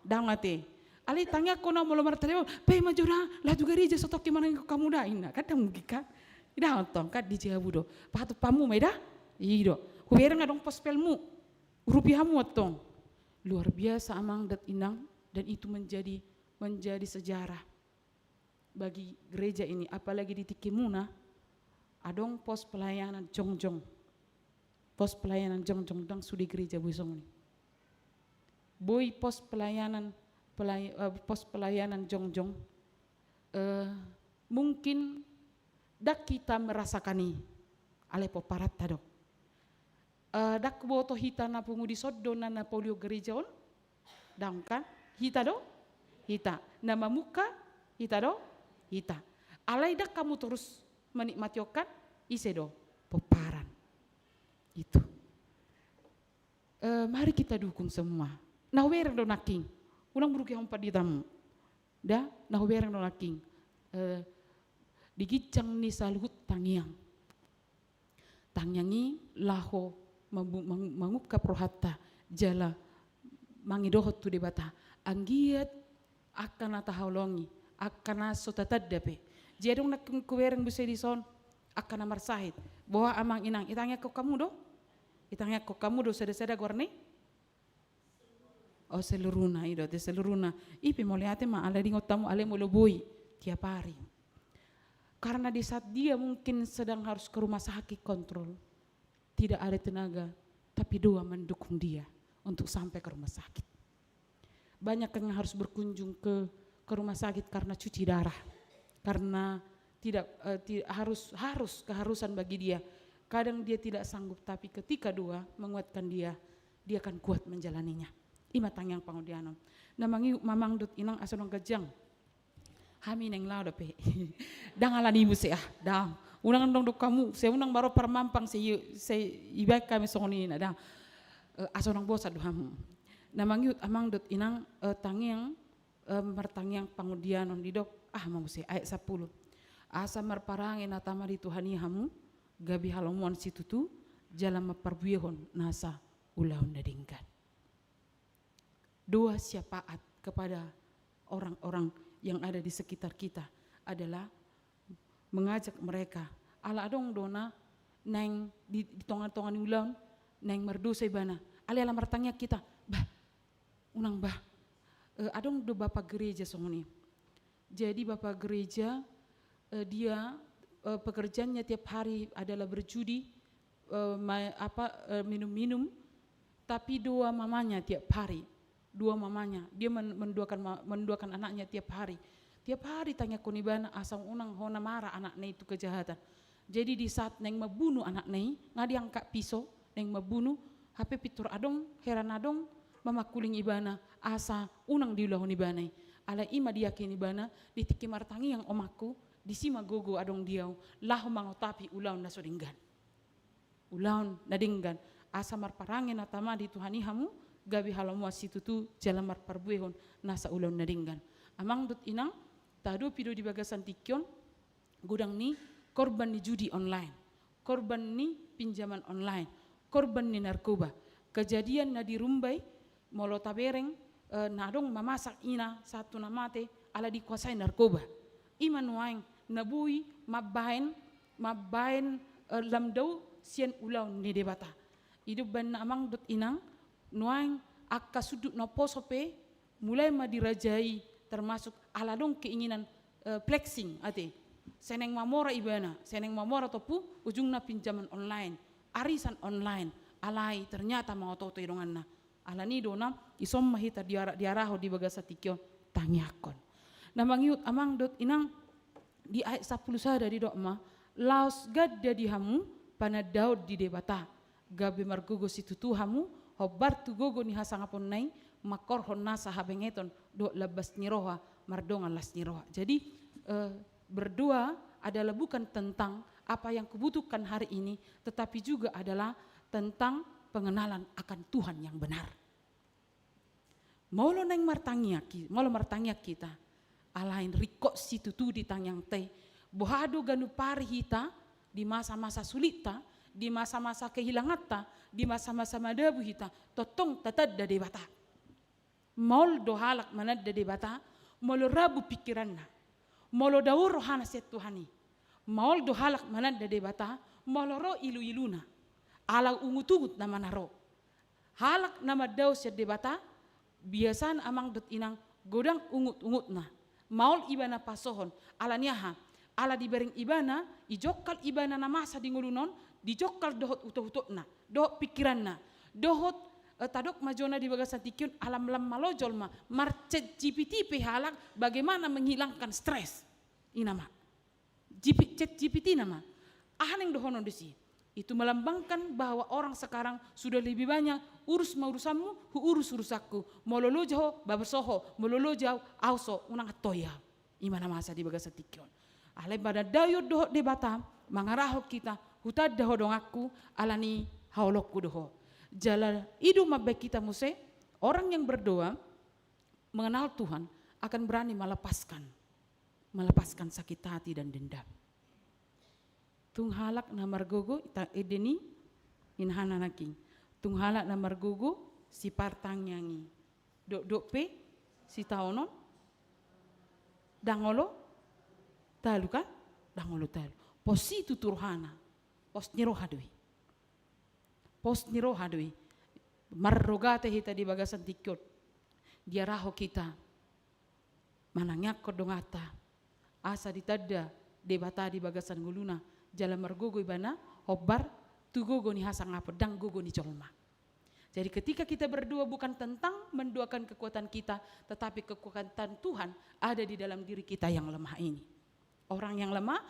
Ndang ate. Alai tangiangkon au molo martangiang, "Bahen ma jo da, laho tu gareja, so tongkin manangiangkon hamu da," ninna. Kan ndang mungkin kan? Ndang antong, kan di jabu do. Pahatop hamu ma i da? I do. Hubereng adong pospelmu. Urupi hamu antong. Luar biasa amang dohot inang, dan itu menjadi menjadi sejarah bagi gereja ini, apalagi di tingki muna adong pos pelayanan jongjong. Pos pelayanan jongjong, ndang sude gereja boi songon i. Boi pos pelayanan, pelay-, eh, pos pelayanan jongjong, eh, mungkin ndang hita merasakan i, alai pomparanta do. Eh, ndang huboto hita na pungu dison do na, na polio gereja on? Ndang kan? Hita do? Hita. Na mamungka? Hita do? Hita. Alai ndang hamu torus menikmati on kan? Ise do? Pomparan. Itu. Eh, mari kita dukung semua. Na hubereng do nangkin. Unang muruk i hamu panditamu. Da, na hubereng do nangkin. Eh, di ginjang ni saluhut tangiang. Tangiang i laho mambu-, mang-, mangungkap rohanta jala mangidohon tu Debata. Anggiat angka na tahaholongi, angka na so tatanda pe. Jadi adong nangkin hubereng muse dison, angka na marsahit. Boha amang inang, itangiangkon hamu do? Itangiangkon hamu do sada-sada goarna i? Oh, seluruhna, i do ate seluruhna. I pe mauliate ma, alai diingot hamu, alai molo boi tiap hari. Karena di saat dia mungkin sedang harus ke rumah sakit kontrol, tidak ada tenaga, tapi doa mendukung dia untuk sampai ke rumah sakit. Banyak yang harus berkunjung ke, ke rumah sakit karena cuci darah, karena tidak, eh, ti-, harus, harus, keharusan bagi dia. Kadang dia tidak sanggup, tapi ketika doa menguatkan dia, dia akan kuat menjalaninya. I ma tangiang pangondianon. Na mangiu-, mamang dohot inang asa unang ganjang hami naeng laho dope. Ndang alani muse ah, ndang. Unang dong dok hamu, sai unang ma ro parmampang, sai, sai ibaen hami songon i na, ndang. Eh, asa unang bosan do hamu. Na mangihut amang dohot inang, eh, tangiang, eh, martangiang pangondianon didok, ah, ma muse, ayat sampulu. Asa marparange na tama di Tuhan i hamu, gabe halomoan situtu, jala mamparbuehon nasa ulaon na denggan. Doa syafaat kepada orang-orang yang ada di sekitar kita adalah mengajak mereka. Ala adong do na naeng di, di tonga-tonga ni ulaon, naeng mardosa ibana. Alai ala martangiang hita, bah, unang bah. Eh, adong do bapa gereja songon i. Jadi bapa gereja, eh, dia, eh, pekerjaannya tiap hari adalah berjudi, eh, ma-, apa, eh, minum-minum, tapi doa mamanya tiap hari, doa mamanya, dia men-, mendoakan ma-, mendoakan anaknya tiap hari. Tiap hari tangiangkon ibana asa unang hona marah anakna i tu kejahatan. Jadi di saat naeng mambunu anakna i, nga diangkat piso, naeng mambunu, hape pintor adong, heran adong, mamangkuling ibana, asa unang diulahon ibana i. Alai i ma diakini ibana, di tingki martangiang omakku, disi ma gogo adong di ahu, laho mangotapi ulaon na so denggan. Ulaon na denggan, asa marparange na tama di Tuhan i hamu, gabe halomoan situtu jala marparbuehon nasa ulaon na denggan. Amang dohot inang, taadopi do di bagasan tingki on, godang ni korban ni judi online, korban ni pinjaman online, korban ni narkoba. Kejadian na di Rumbai, molo tabereng, eh, na adong mamasak ina sahat tu na mate, ala dikuasai narkoba. I ma nuaeng na boi mambaen, mambaen, eh, lam dao sian ulaon ni Debata. I do umbahen na amang dohot inang, nuaeng angka sundut na poso pe, mulai ma dirajai, termasuk ala adong keinginan, eh, flexing ate. Sai naeng mamora ibana, sai naeng mamora tompu, ujungna pinjaman online, arisan online, alai ternyata mangoto-oto i donganna. Alani i do na, dison ma hita diara-, diarahon di bagasan tingki on, tangiangkon. Na mangihut amang dohot inang, di ayat sampulu sada didok ma, laos ganda di hamu panandaon di Debata, gabe margogo situtu hamu, hombar tu gogo ni hasangaponna i, mangkorhon nasa habengeton dohot lambas ni roha, mardongan las ni roha. Jadi, eh, berdoa adalah bukan tentang apa yang kubutuhkan hari ini, tetapi juga adalah tentang pengenalan akan Tuhan yang benar. Molo naeng martangiang hi-, molo martangiang hita, alai ringkot situtu di tangiangta i, boha do ganup ari hita, di masa-masa sulitta, di masa-masa kehilanganta, di masa-masa madabu hita, tongtong tatanda Debata. Maol do halak mananda Debata, molo rabu pikiranna, molo dao rohana sian Tuhan i. Maol do halak mananda Debata, molo ro ilu-iluna, ala ungut-ungut nama na ro. Halak na mandao sian Debata, biasana amang dohot inang, godang ungut-ungutna, maol ibana pasohon. Ala ni aha? Ala dibereng ibana, ijokkal ibana na masa di ngoluna on, dijokkal dohot utokutokna, dohot pikiranna, dohot, eh, tadok ma jona di bagasan tingki on, ala lam malo jolma, mar-ChatGPT pe halak bagaimana menghilangkan stres. I nama. G P, ChatGPT nama. Aha naeng dohonon disi? Itu melambangkan bahwa orang sekarang sudah lebih banyak urus ma urusanmu, huurus urusanku. Molo loja ho, baboso ho, molo loja au, aoso, unang antoi au. I ma na masa di bagasan tingki on. Alai pada daion dohot Debata, mangarahon hita, hutanda ho donganku, ala ni haholongku do ho. Jala i do mambahen hita muse, orang yang berdoa, mengenal Tuhan, akan berani melepaskan, melepaskan sakit hati dan dendam. Tung halak na margogo, ita ende ni, inhana nangkin. Tung halak na margogo, sipartangiangi. Dokdok pe, sitaonon, ndang olo talu kan? Ndang olo talu. Pos i tutu rohana. Pos ni roha do i. Pos ni roha do i. Marrogate hita di bagasan tingki on. Diarahon hita manangiangkon donganta. Asa ditanda Debata di bagasan ngoluna. Jala margogo ibana, hombar tu gogo ni hasangapon, ndang gogo ni jolma. Jadi ketika kita berdoa bukan tentang mendoakan kekuatan kita, tetapi kekuatan Tuhan ada di dalam diri kita yang lemah ini. Orang yang lemah,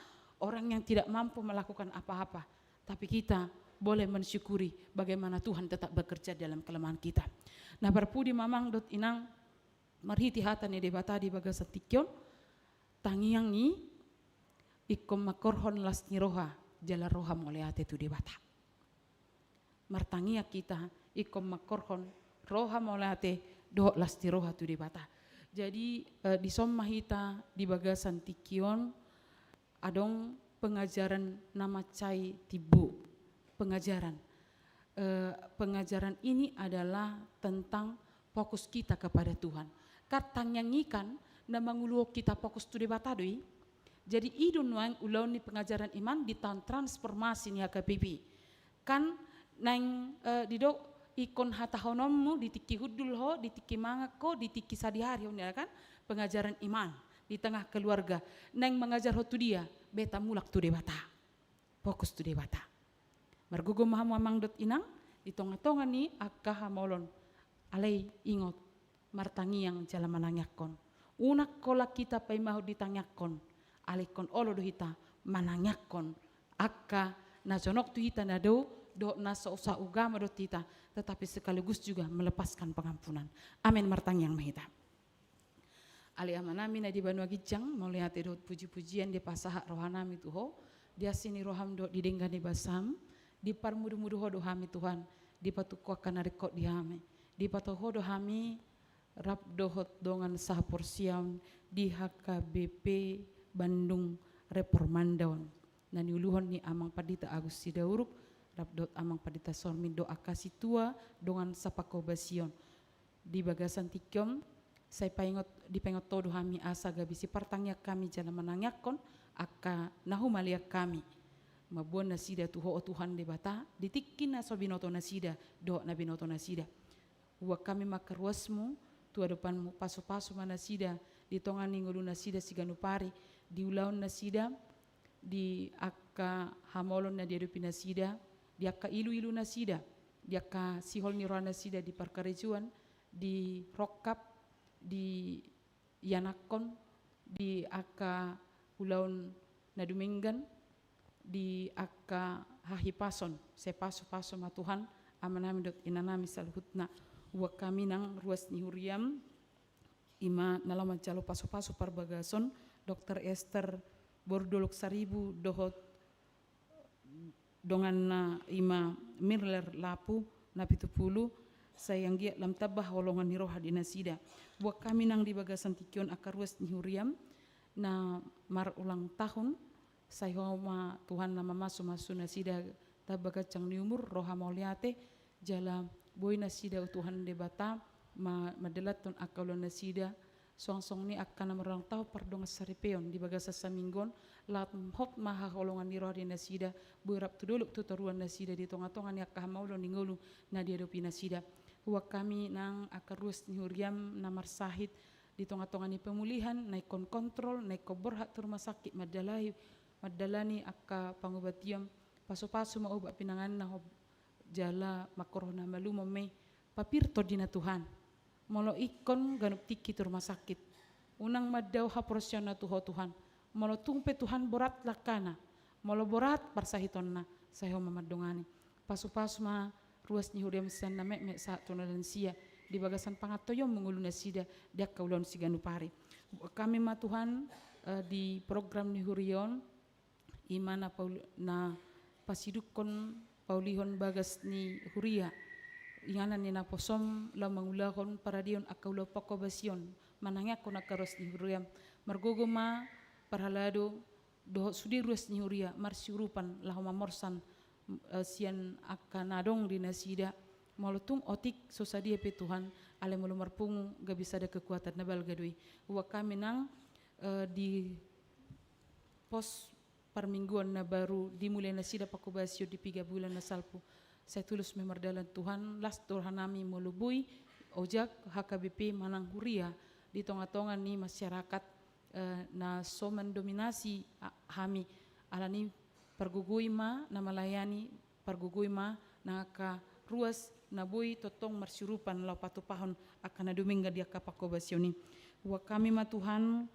orang yang tidak mampu melakukan apa-apa. Tapi kita boleh mensyukuri bagaimana Tuhan tetap bekerja dalam kelemahan kita. Na parpudi ma amang dohot inang, marhite hata ni Debata di bagasan tingki on, tangiang i ingkon mangkorhon las ni roha, jala roha mauliate tu Debata. Martangiang hita, ingkon mangkorhon roha mauliate dohot las ni roha tu Debata. Jadi, eh, dison ma hita di bagasan tingki on, adong pengajaran na mansai timbo. Pengajaran. Eh, pengajaran ini adalah tentang fokus kita kepada Tuhan. Kan tangiang i kan na manguluhon hita fokus tu Debata do i. Jadi i do nuaeng ulaon ni pengajaran iman di taon transformasi ni H K B P. Kan naeng, eh, didok ingkon hatahononmu di tingki hundul ho, di tingki mangan ho, di tingki sadihari ho, ninna kan? Pengajaran iman di tengah keluarga. Naeng mangajarhon tu dia, beta mulak tu Debata. Fokus tu Debata. Margogo ma hamu amang dohot inang, di tongatonga ni angka hamaolon. Alai ingot, martangiang jala manangiangkon. Unang holan hita paimahon ditangiangkon, alai ingkon olo do hita manangiangkon angka na jonok tu hita na dao, dohot na so saugama dohot hita, tetapi sekaligus juga melepaskan pengampunan. Amin, martangiang ma hita. Ale Amanami na di banua ginjang, mauliate dohot pujipujian dipasahat rohanami tu Ho, di asi ni roham dohot di denggan ni basam, diparmudumudu Ho do hami Tuhan, dipatungko angka na ringkot di hami, dipatau Ho do hami, rap dohot dongan sahaporseaon di H K B P Bandung Reformanda on. Na niuluhon ni Amang Pandita Agus Sidauruk, rap dohot Amang Pandita Sormin dohot angka sintua dongan sapangkobasion. Di bagasan tingki on, sai paingot, dipaingot Ho do hami asa gabe sipartangiang hami jala manangiangkon angka na humaliang hami. Mamboan nasida tu Ho, o Tuhan Debata, di tingki na so binoto nasida, dohot na binoto nasida. Huboan hami ma angka ruasmu tu adopanmu, pasupasu ma nasida di tonga ni ngolu nasida siganup ari, di ulaon nasida, di angka hamaolon na diadopi nasida, di angka iluilu nasida, di angka sihol ni roha nasida di parkarejoan, di rongkap, di ianakhon, di angka ulaon na dumenggan, di angka hahipason, sai pasupasu ma Tuhan, amanami dohot inanami saluhutna. Huboan hami nang ruas ni huriam, i ma na laho manjalo pasupasu parbagason, Dokter Ester boru Dolok Saribu dohot donganna i ma Mirler Lapu na pitu pulu, sai anggiat lam tamba haholongan ni roha di nasida. Huboan hami nang di bagasan tingki on angka ruas ni huriam na marulang tahun, sai Ho ma Tuhan na mamasumasu nasida tamba ganjang ni umur, roha mauliate, jala boi nasida, o Tuhan Debata, ma-, mandalanhon angka ulaon nasida, suang songon i angka na marulang tahun pardongan saripeon di bagasan saminggu on, laho hot ma haholongan ni roha di nasida, boi rap tu dolok tu toruan nasida di tongatonga ni angka hamaolon ni ngolu na diadopi nasida. Huboan hami nang angka ruas ni huriam na marsahit, di tonga-tonga ni pemulihan, na ingkon kontrol, na ingkon borhat tu rumah sakit, mandalani, mandalani angka pangobation, pasu-pasu ma obat pinanganna ho-, jala mangkorhon hamalumon ma i, papir tondina Tuhan. Molo ingkon ganup tingki tu rumah sakit, unang mandao haporseaonna tu Ho Tuhan. Molo tung pe Tuhan borat langkana, molo borat parsahitonna, sai Ho ma mandongani. Pasu-pasu ma ruas ni huriam sian na metmet sahat tu na lansia, di bagasan pangantoionMu ngolu nasida di angka ulaon siganup ari. Hami ma Tuhan, eh, di program ni huria on, i ma na paul-, na pasidungkon paulihon bagas ni huria, inganan ni naposoM laho mangulahon paradion angka ulaon pangkobasion, manangiangkon angka ruas ni huriaM. Margogo ma parhalado dohot sude ruas ni huria marsiurupan laho mamorsan, eh, sian angka na adong di nasida. Molo tung otik so sadia pe Tuhan, alai molo marpungu gabe sada kekuatan na balga do i. Huboan hami nang, eh, di pos parmingguan na baru dimulai nasida pangkobasion di piga bulan na salpu. Sai tulus ma i mardalan Tuhan, las do rohanami molo boi ojak H K B P manang huria di tonga-tonga ni masyarakat, eh, na so mandominasi, a-, hami. Alani i pargogoi ma na malayani, pargogoi ma nang angka ruas na boi tongtong marsiurupan laho patupahon angka na dumenggan di angka pangkobasion i. Huboan hami ma Tuhan,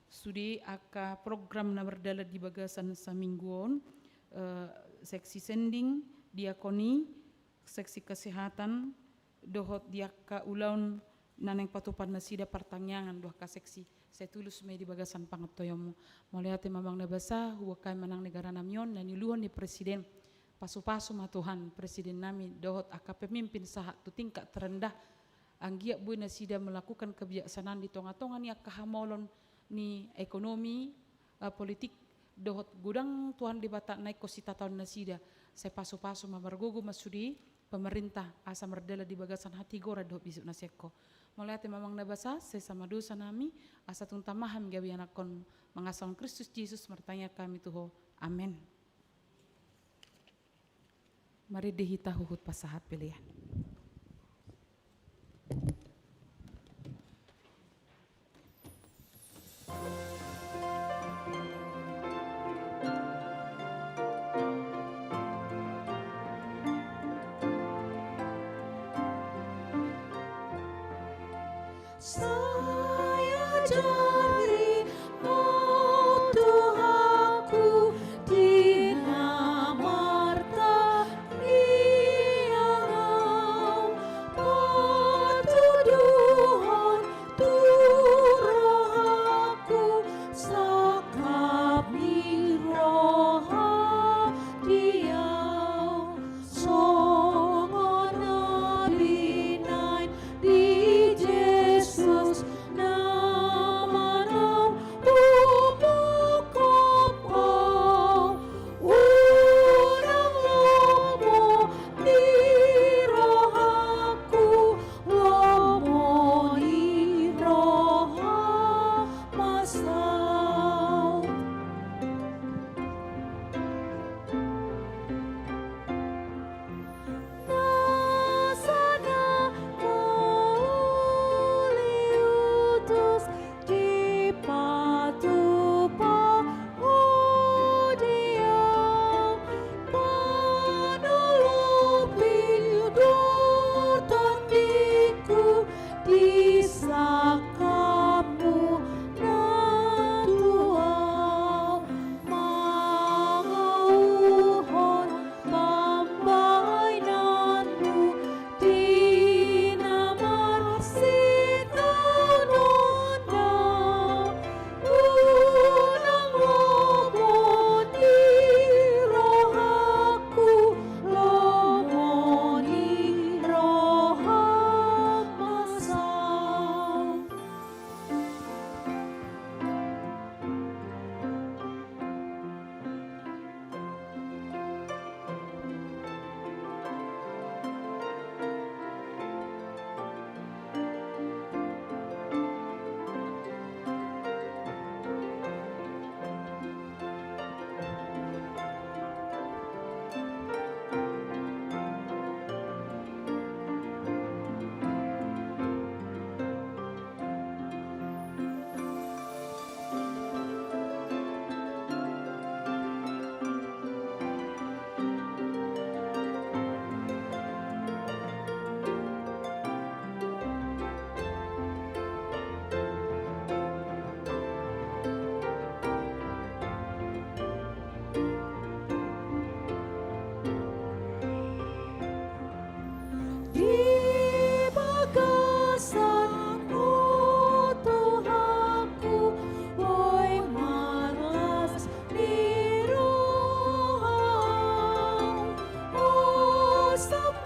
sude angka program na mardalan di bagasan saminggu on, eh, seksi sending, diakoni, seksi kesehatan, dohot di angka ulaon na naeng patupaon nasida partangiangan dohot angka seksi, sai tulus ma i di bagasan pangantoionMu. Mauliate ma Amang na basa, huboan hami ma nang negara nami on na niuluhon ni presiden. Pasu-pasu ma Tuhan presiden nami dohot angka pemimpin sahat tu tingkat terendah, anggiat boi nasida melakukan kebijaksanaan di tonga-tonga ni angka hamolon ni ekonomi, eh, politik, dohot godang Tuhan Debata na ingkon sitataon nasida. Sai pasu-pasu ma, margogo ma sude pemerintah asa mardalan di bagasan hatigoran dohot bisuk na singkop. Mauliate ma Amang na basa, sesa ma dosa nami, asa tung tama hami gabe anakkon, mangasahon Kristus Jesus martangiang hami tu Ho. Amen. Marende hita huhut pasahat pelean. Sai ajari Ho Tuhanku di na martangiang au, patuduhon tu rohangku sangkap ni roha di au. Songon na binahen di Jesus na mana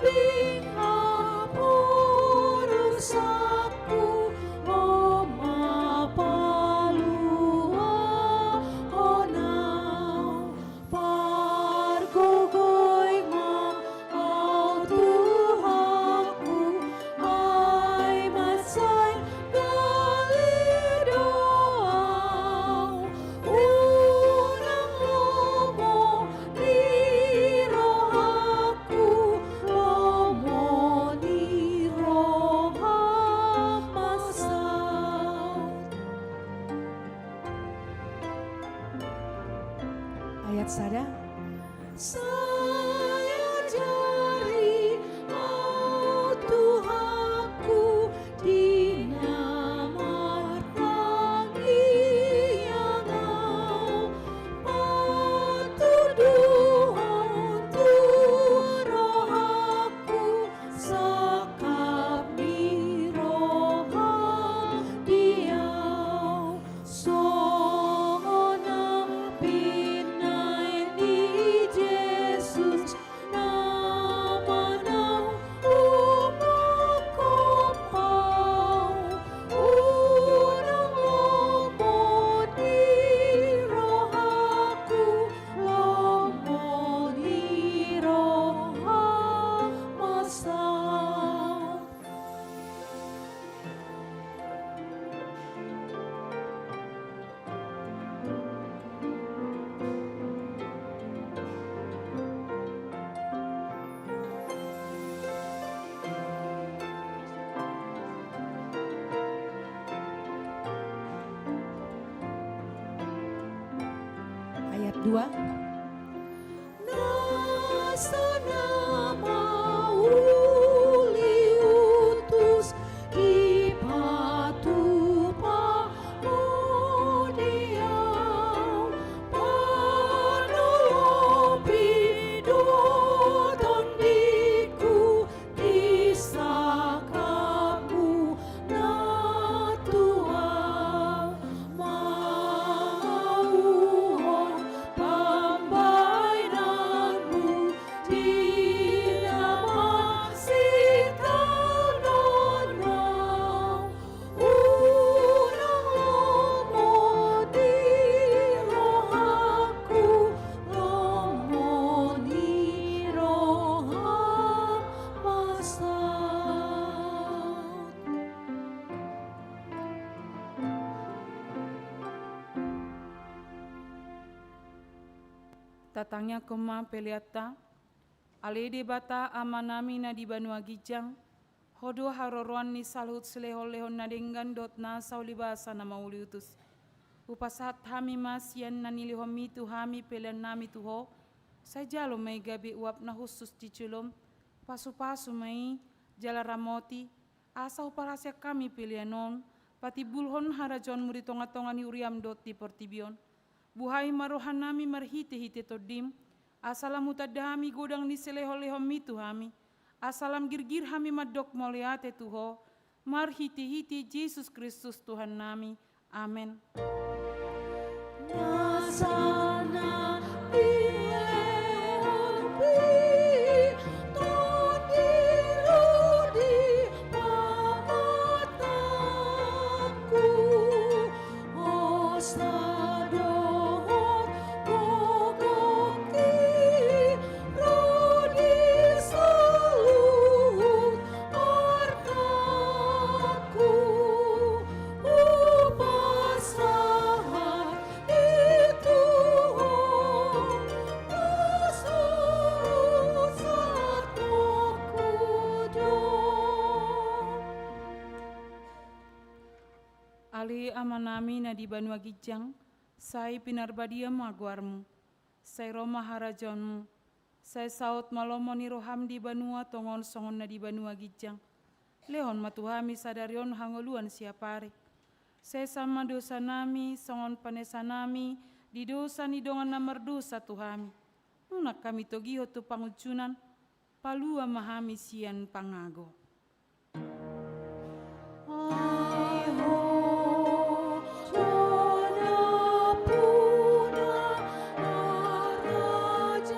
Pinghaporusangku, Ho ma paluahon au. Pargogoi ma au Tuhanku, ai mansai gale do au. Unang lomo di rohangku, lomo ni roham ma saut. Ayat sada. Sai ajari au Tuhanku, di na martangiang au, patuduhon tu rohangku sangkap ni roham di au. Songon na binahen ni Jesus, na manang umangkop au, unang lomo di rohangku, lomo ni roham ma saut. Ayat dua. Nasa na mauliutus dipatupa Ho di au, panolopi do tondingku di sangkapmu na tuau. Mangauhon pambahenanmu di na masitaonon au. Unang lomo di rohangku, lomo ni roham ma saut. Tatangiangkon ma peleanta. Ale Debata Amanami na di banua ginjang, Ho do haroroan ni saluhut silehonlehon na denggan dohot nasa ulibasa na mauliutus. Hupasahat hami ma sian na nilehonmi tu hami peleannami tu Ho, sai jalo ma i gabe uap na hushus di jolom, pasupasu ma i jala ramoti, asa huparhaseang hami pelean on, patimbulhon harajaonmu di tongatonga ni huriam dohot di portibi on. Buhai ma rohanami marhitehite Tondim, asa lam hutanda hami godang ni silehonlehonmi tu hami, asa lam girgir hami mandok mauliate tu Ho, marhitehite Jesus Kristus Tuhannami. Amen. Nasa na dilehonmi Tondi rudi pamatangku, hosa dohot gogongki ro di saluhut artangku, hupasahat i tu Ho na so satongku do. Ale Amanami na di banua ginjang, sai pinarbadia ma goarmu. Sai ro ma harajaonmu. Sai saut ma lomo ni roham di banua tonga on songon na di banua ginjang. Lehon ma tu hami sadari on hangoluan siapari. Sesa ma dosanami songon panesanami di dosa ni dongan na mardosa tu hami. Unang hami togihon tu pangunjunan, palua ma hami sian pangago. Ai Ho do nampuna harajaon,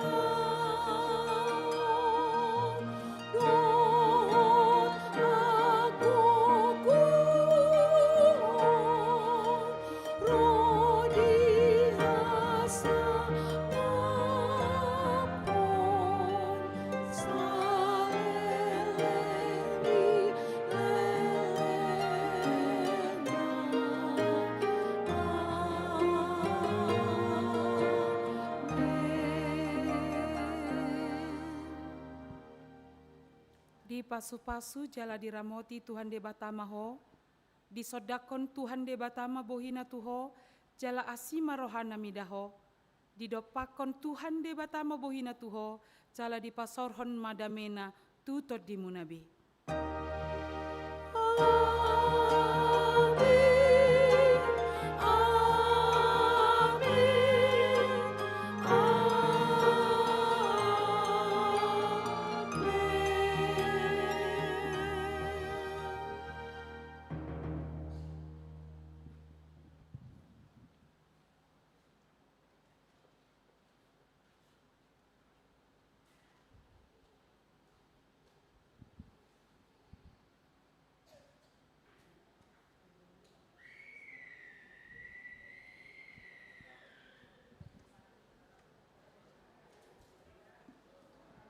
Dipasupasu jala diramoti Tuhan Debata ma ho, disondangkon Tuhan Debata ma bohina tu ho, jala asi ma rohana mida ho, didompakkon Tuhan Debata ma bohina tu ho, jala dipasaorhon ma damena tu tondimuna be.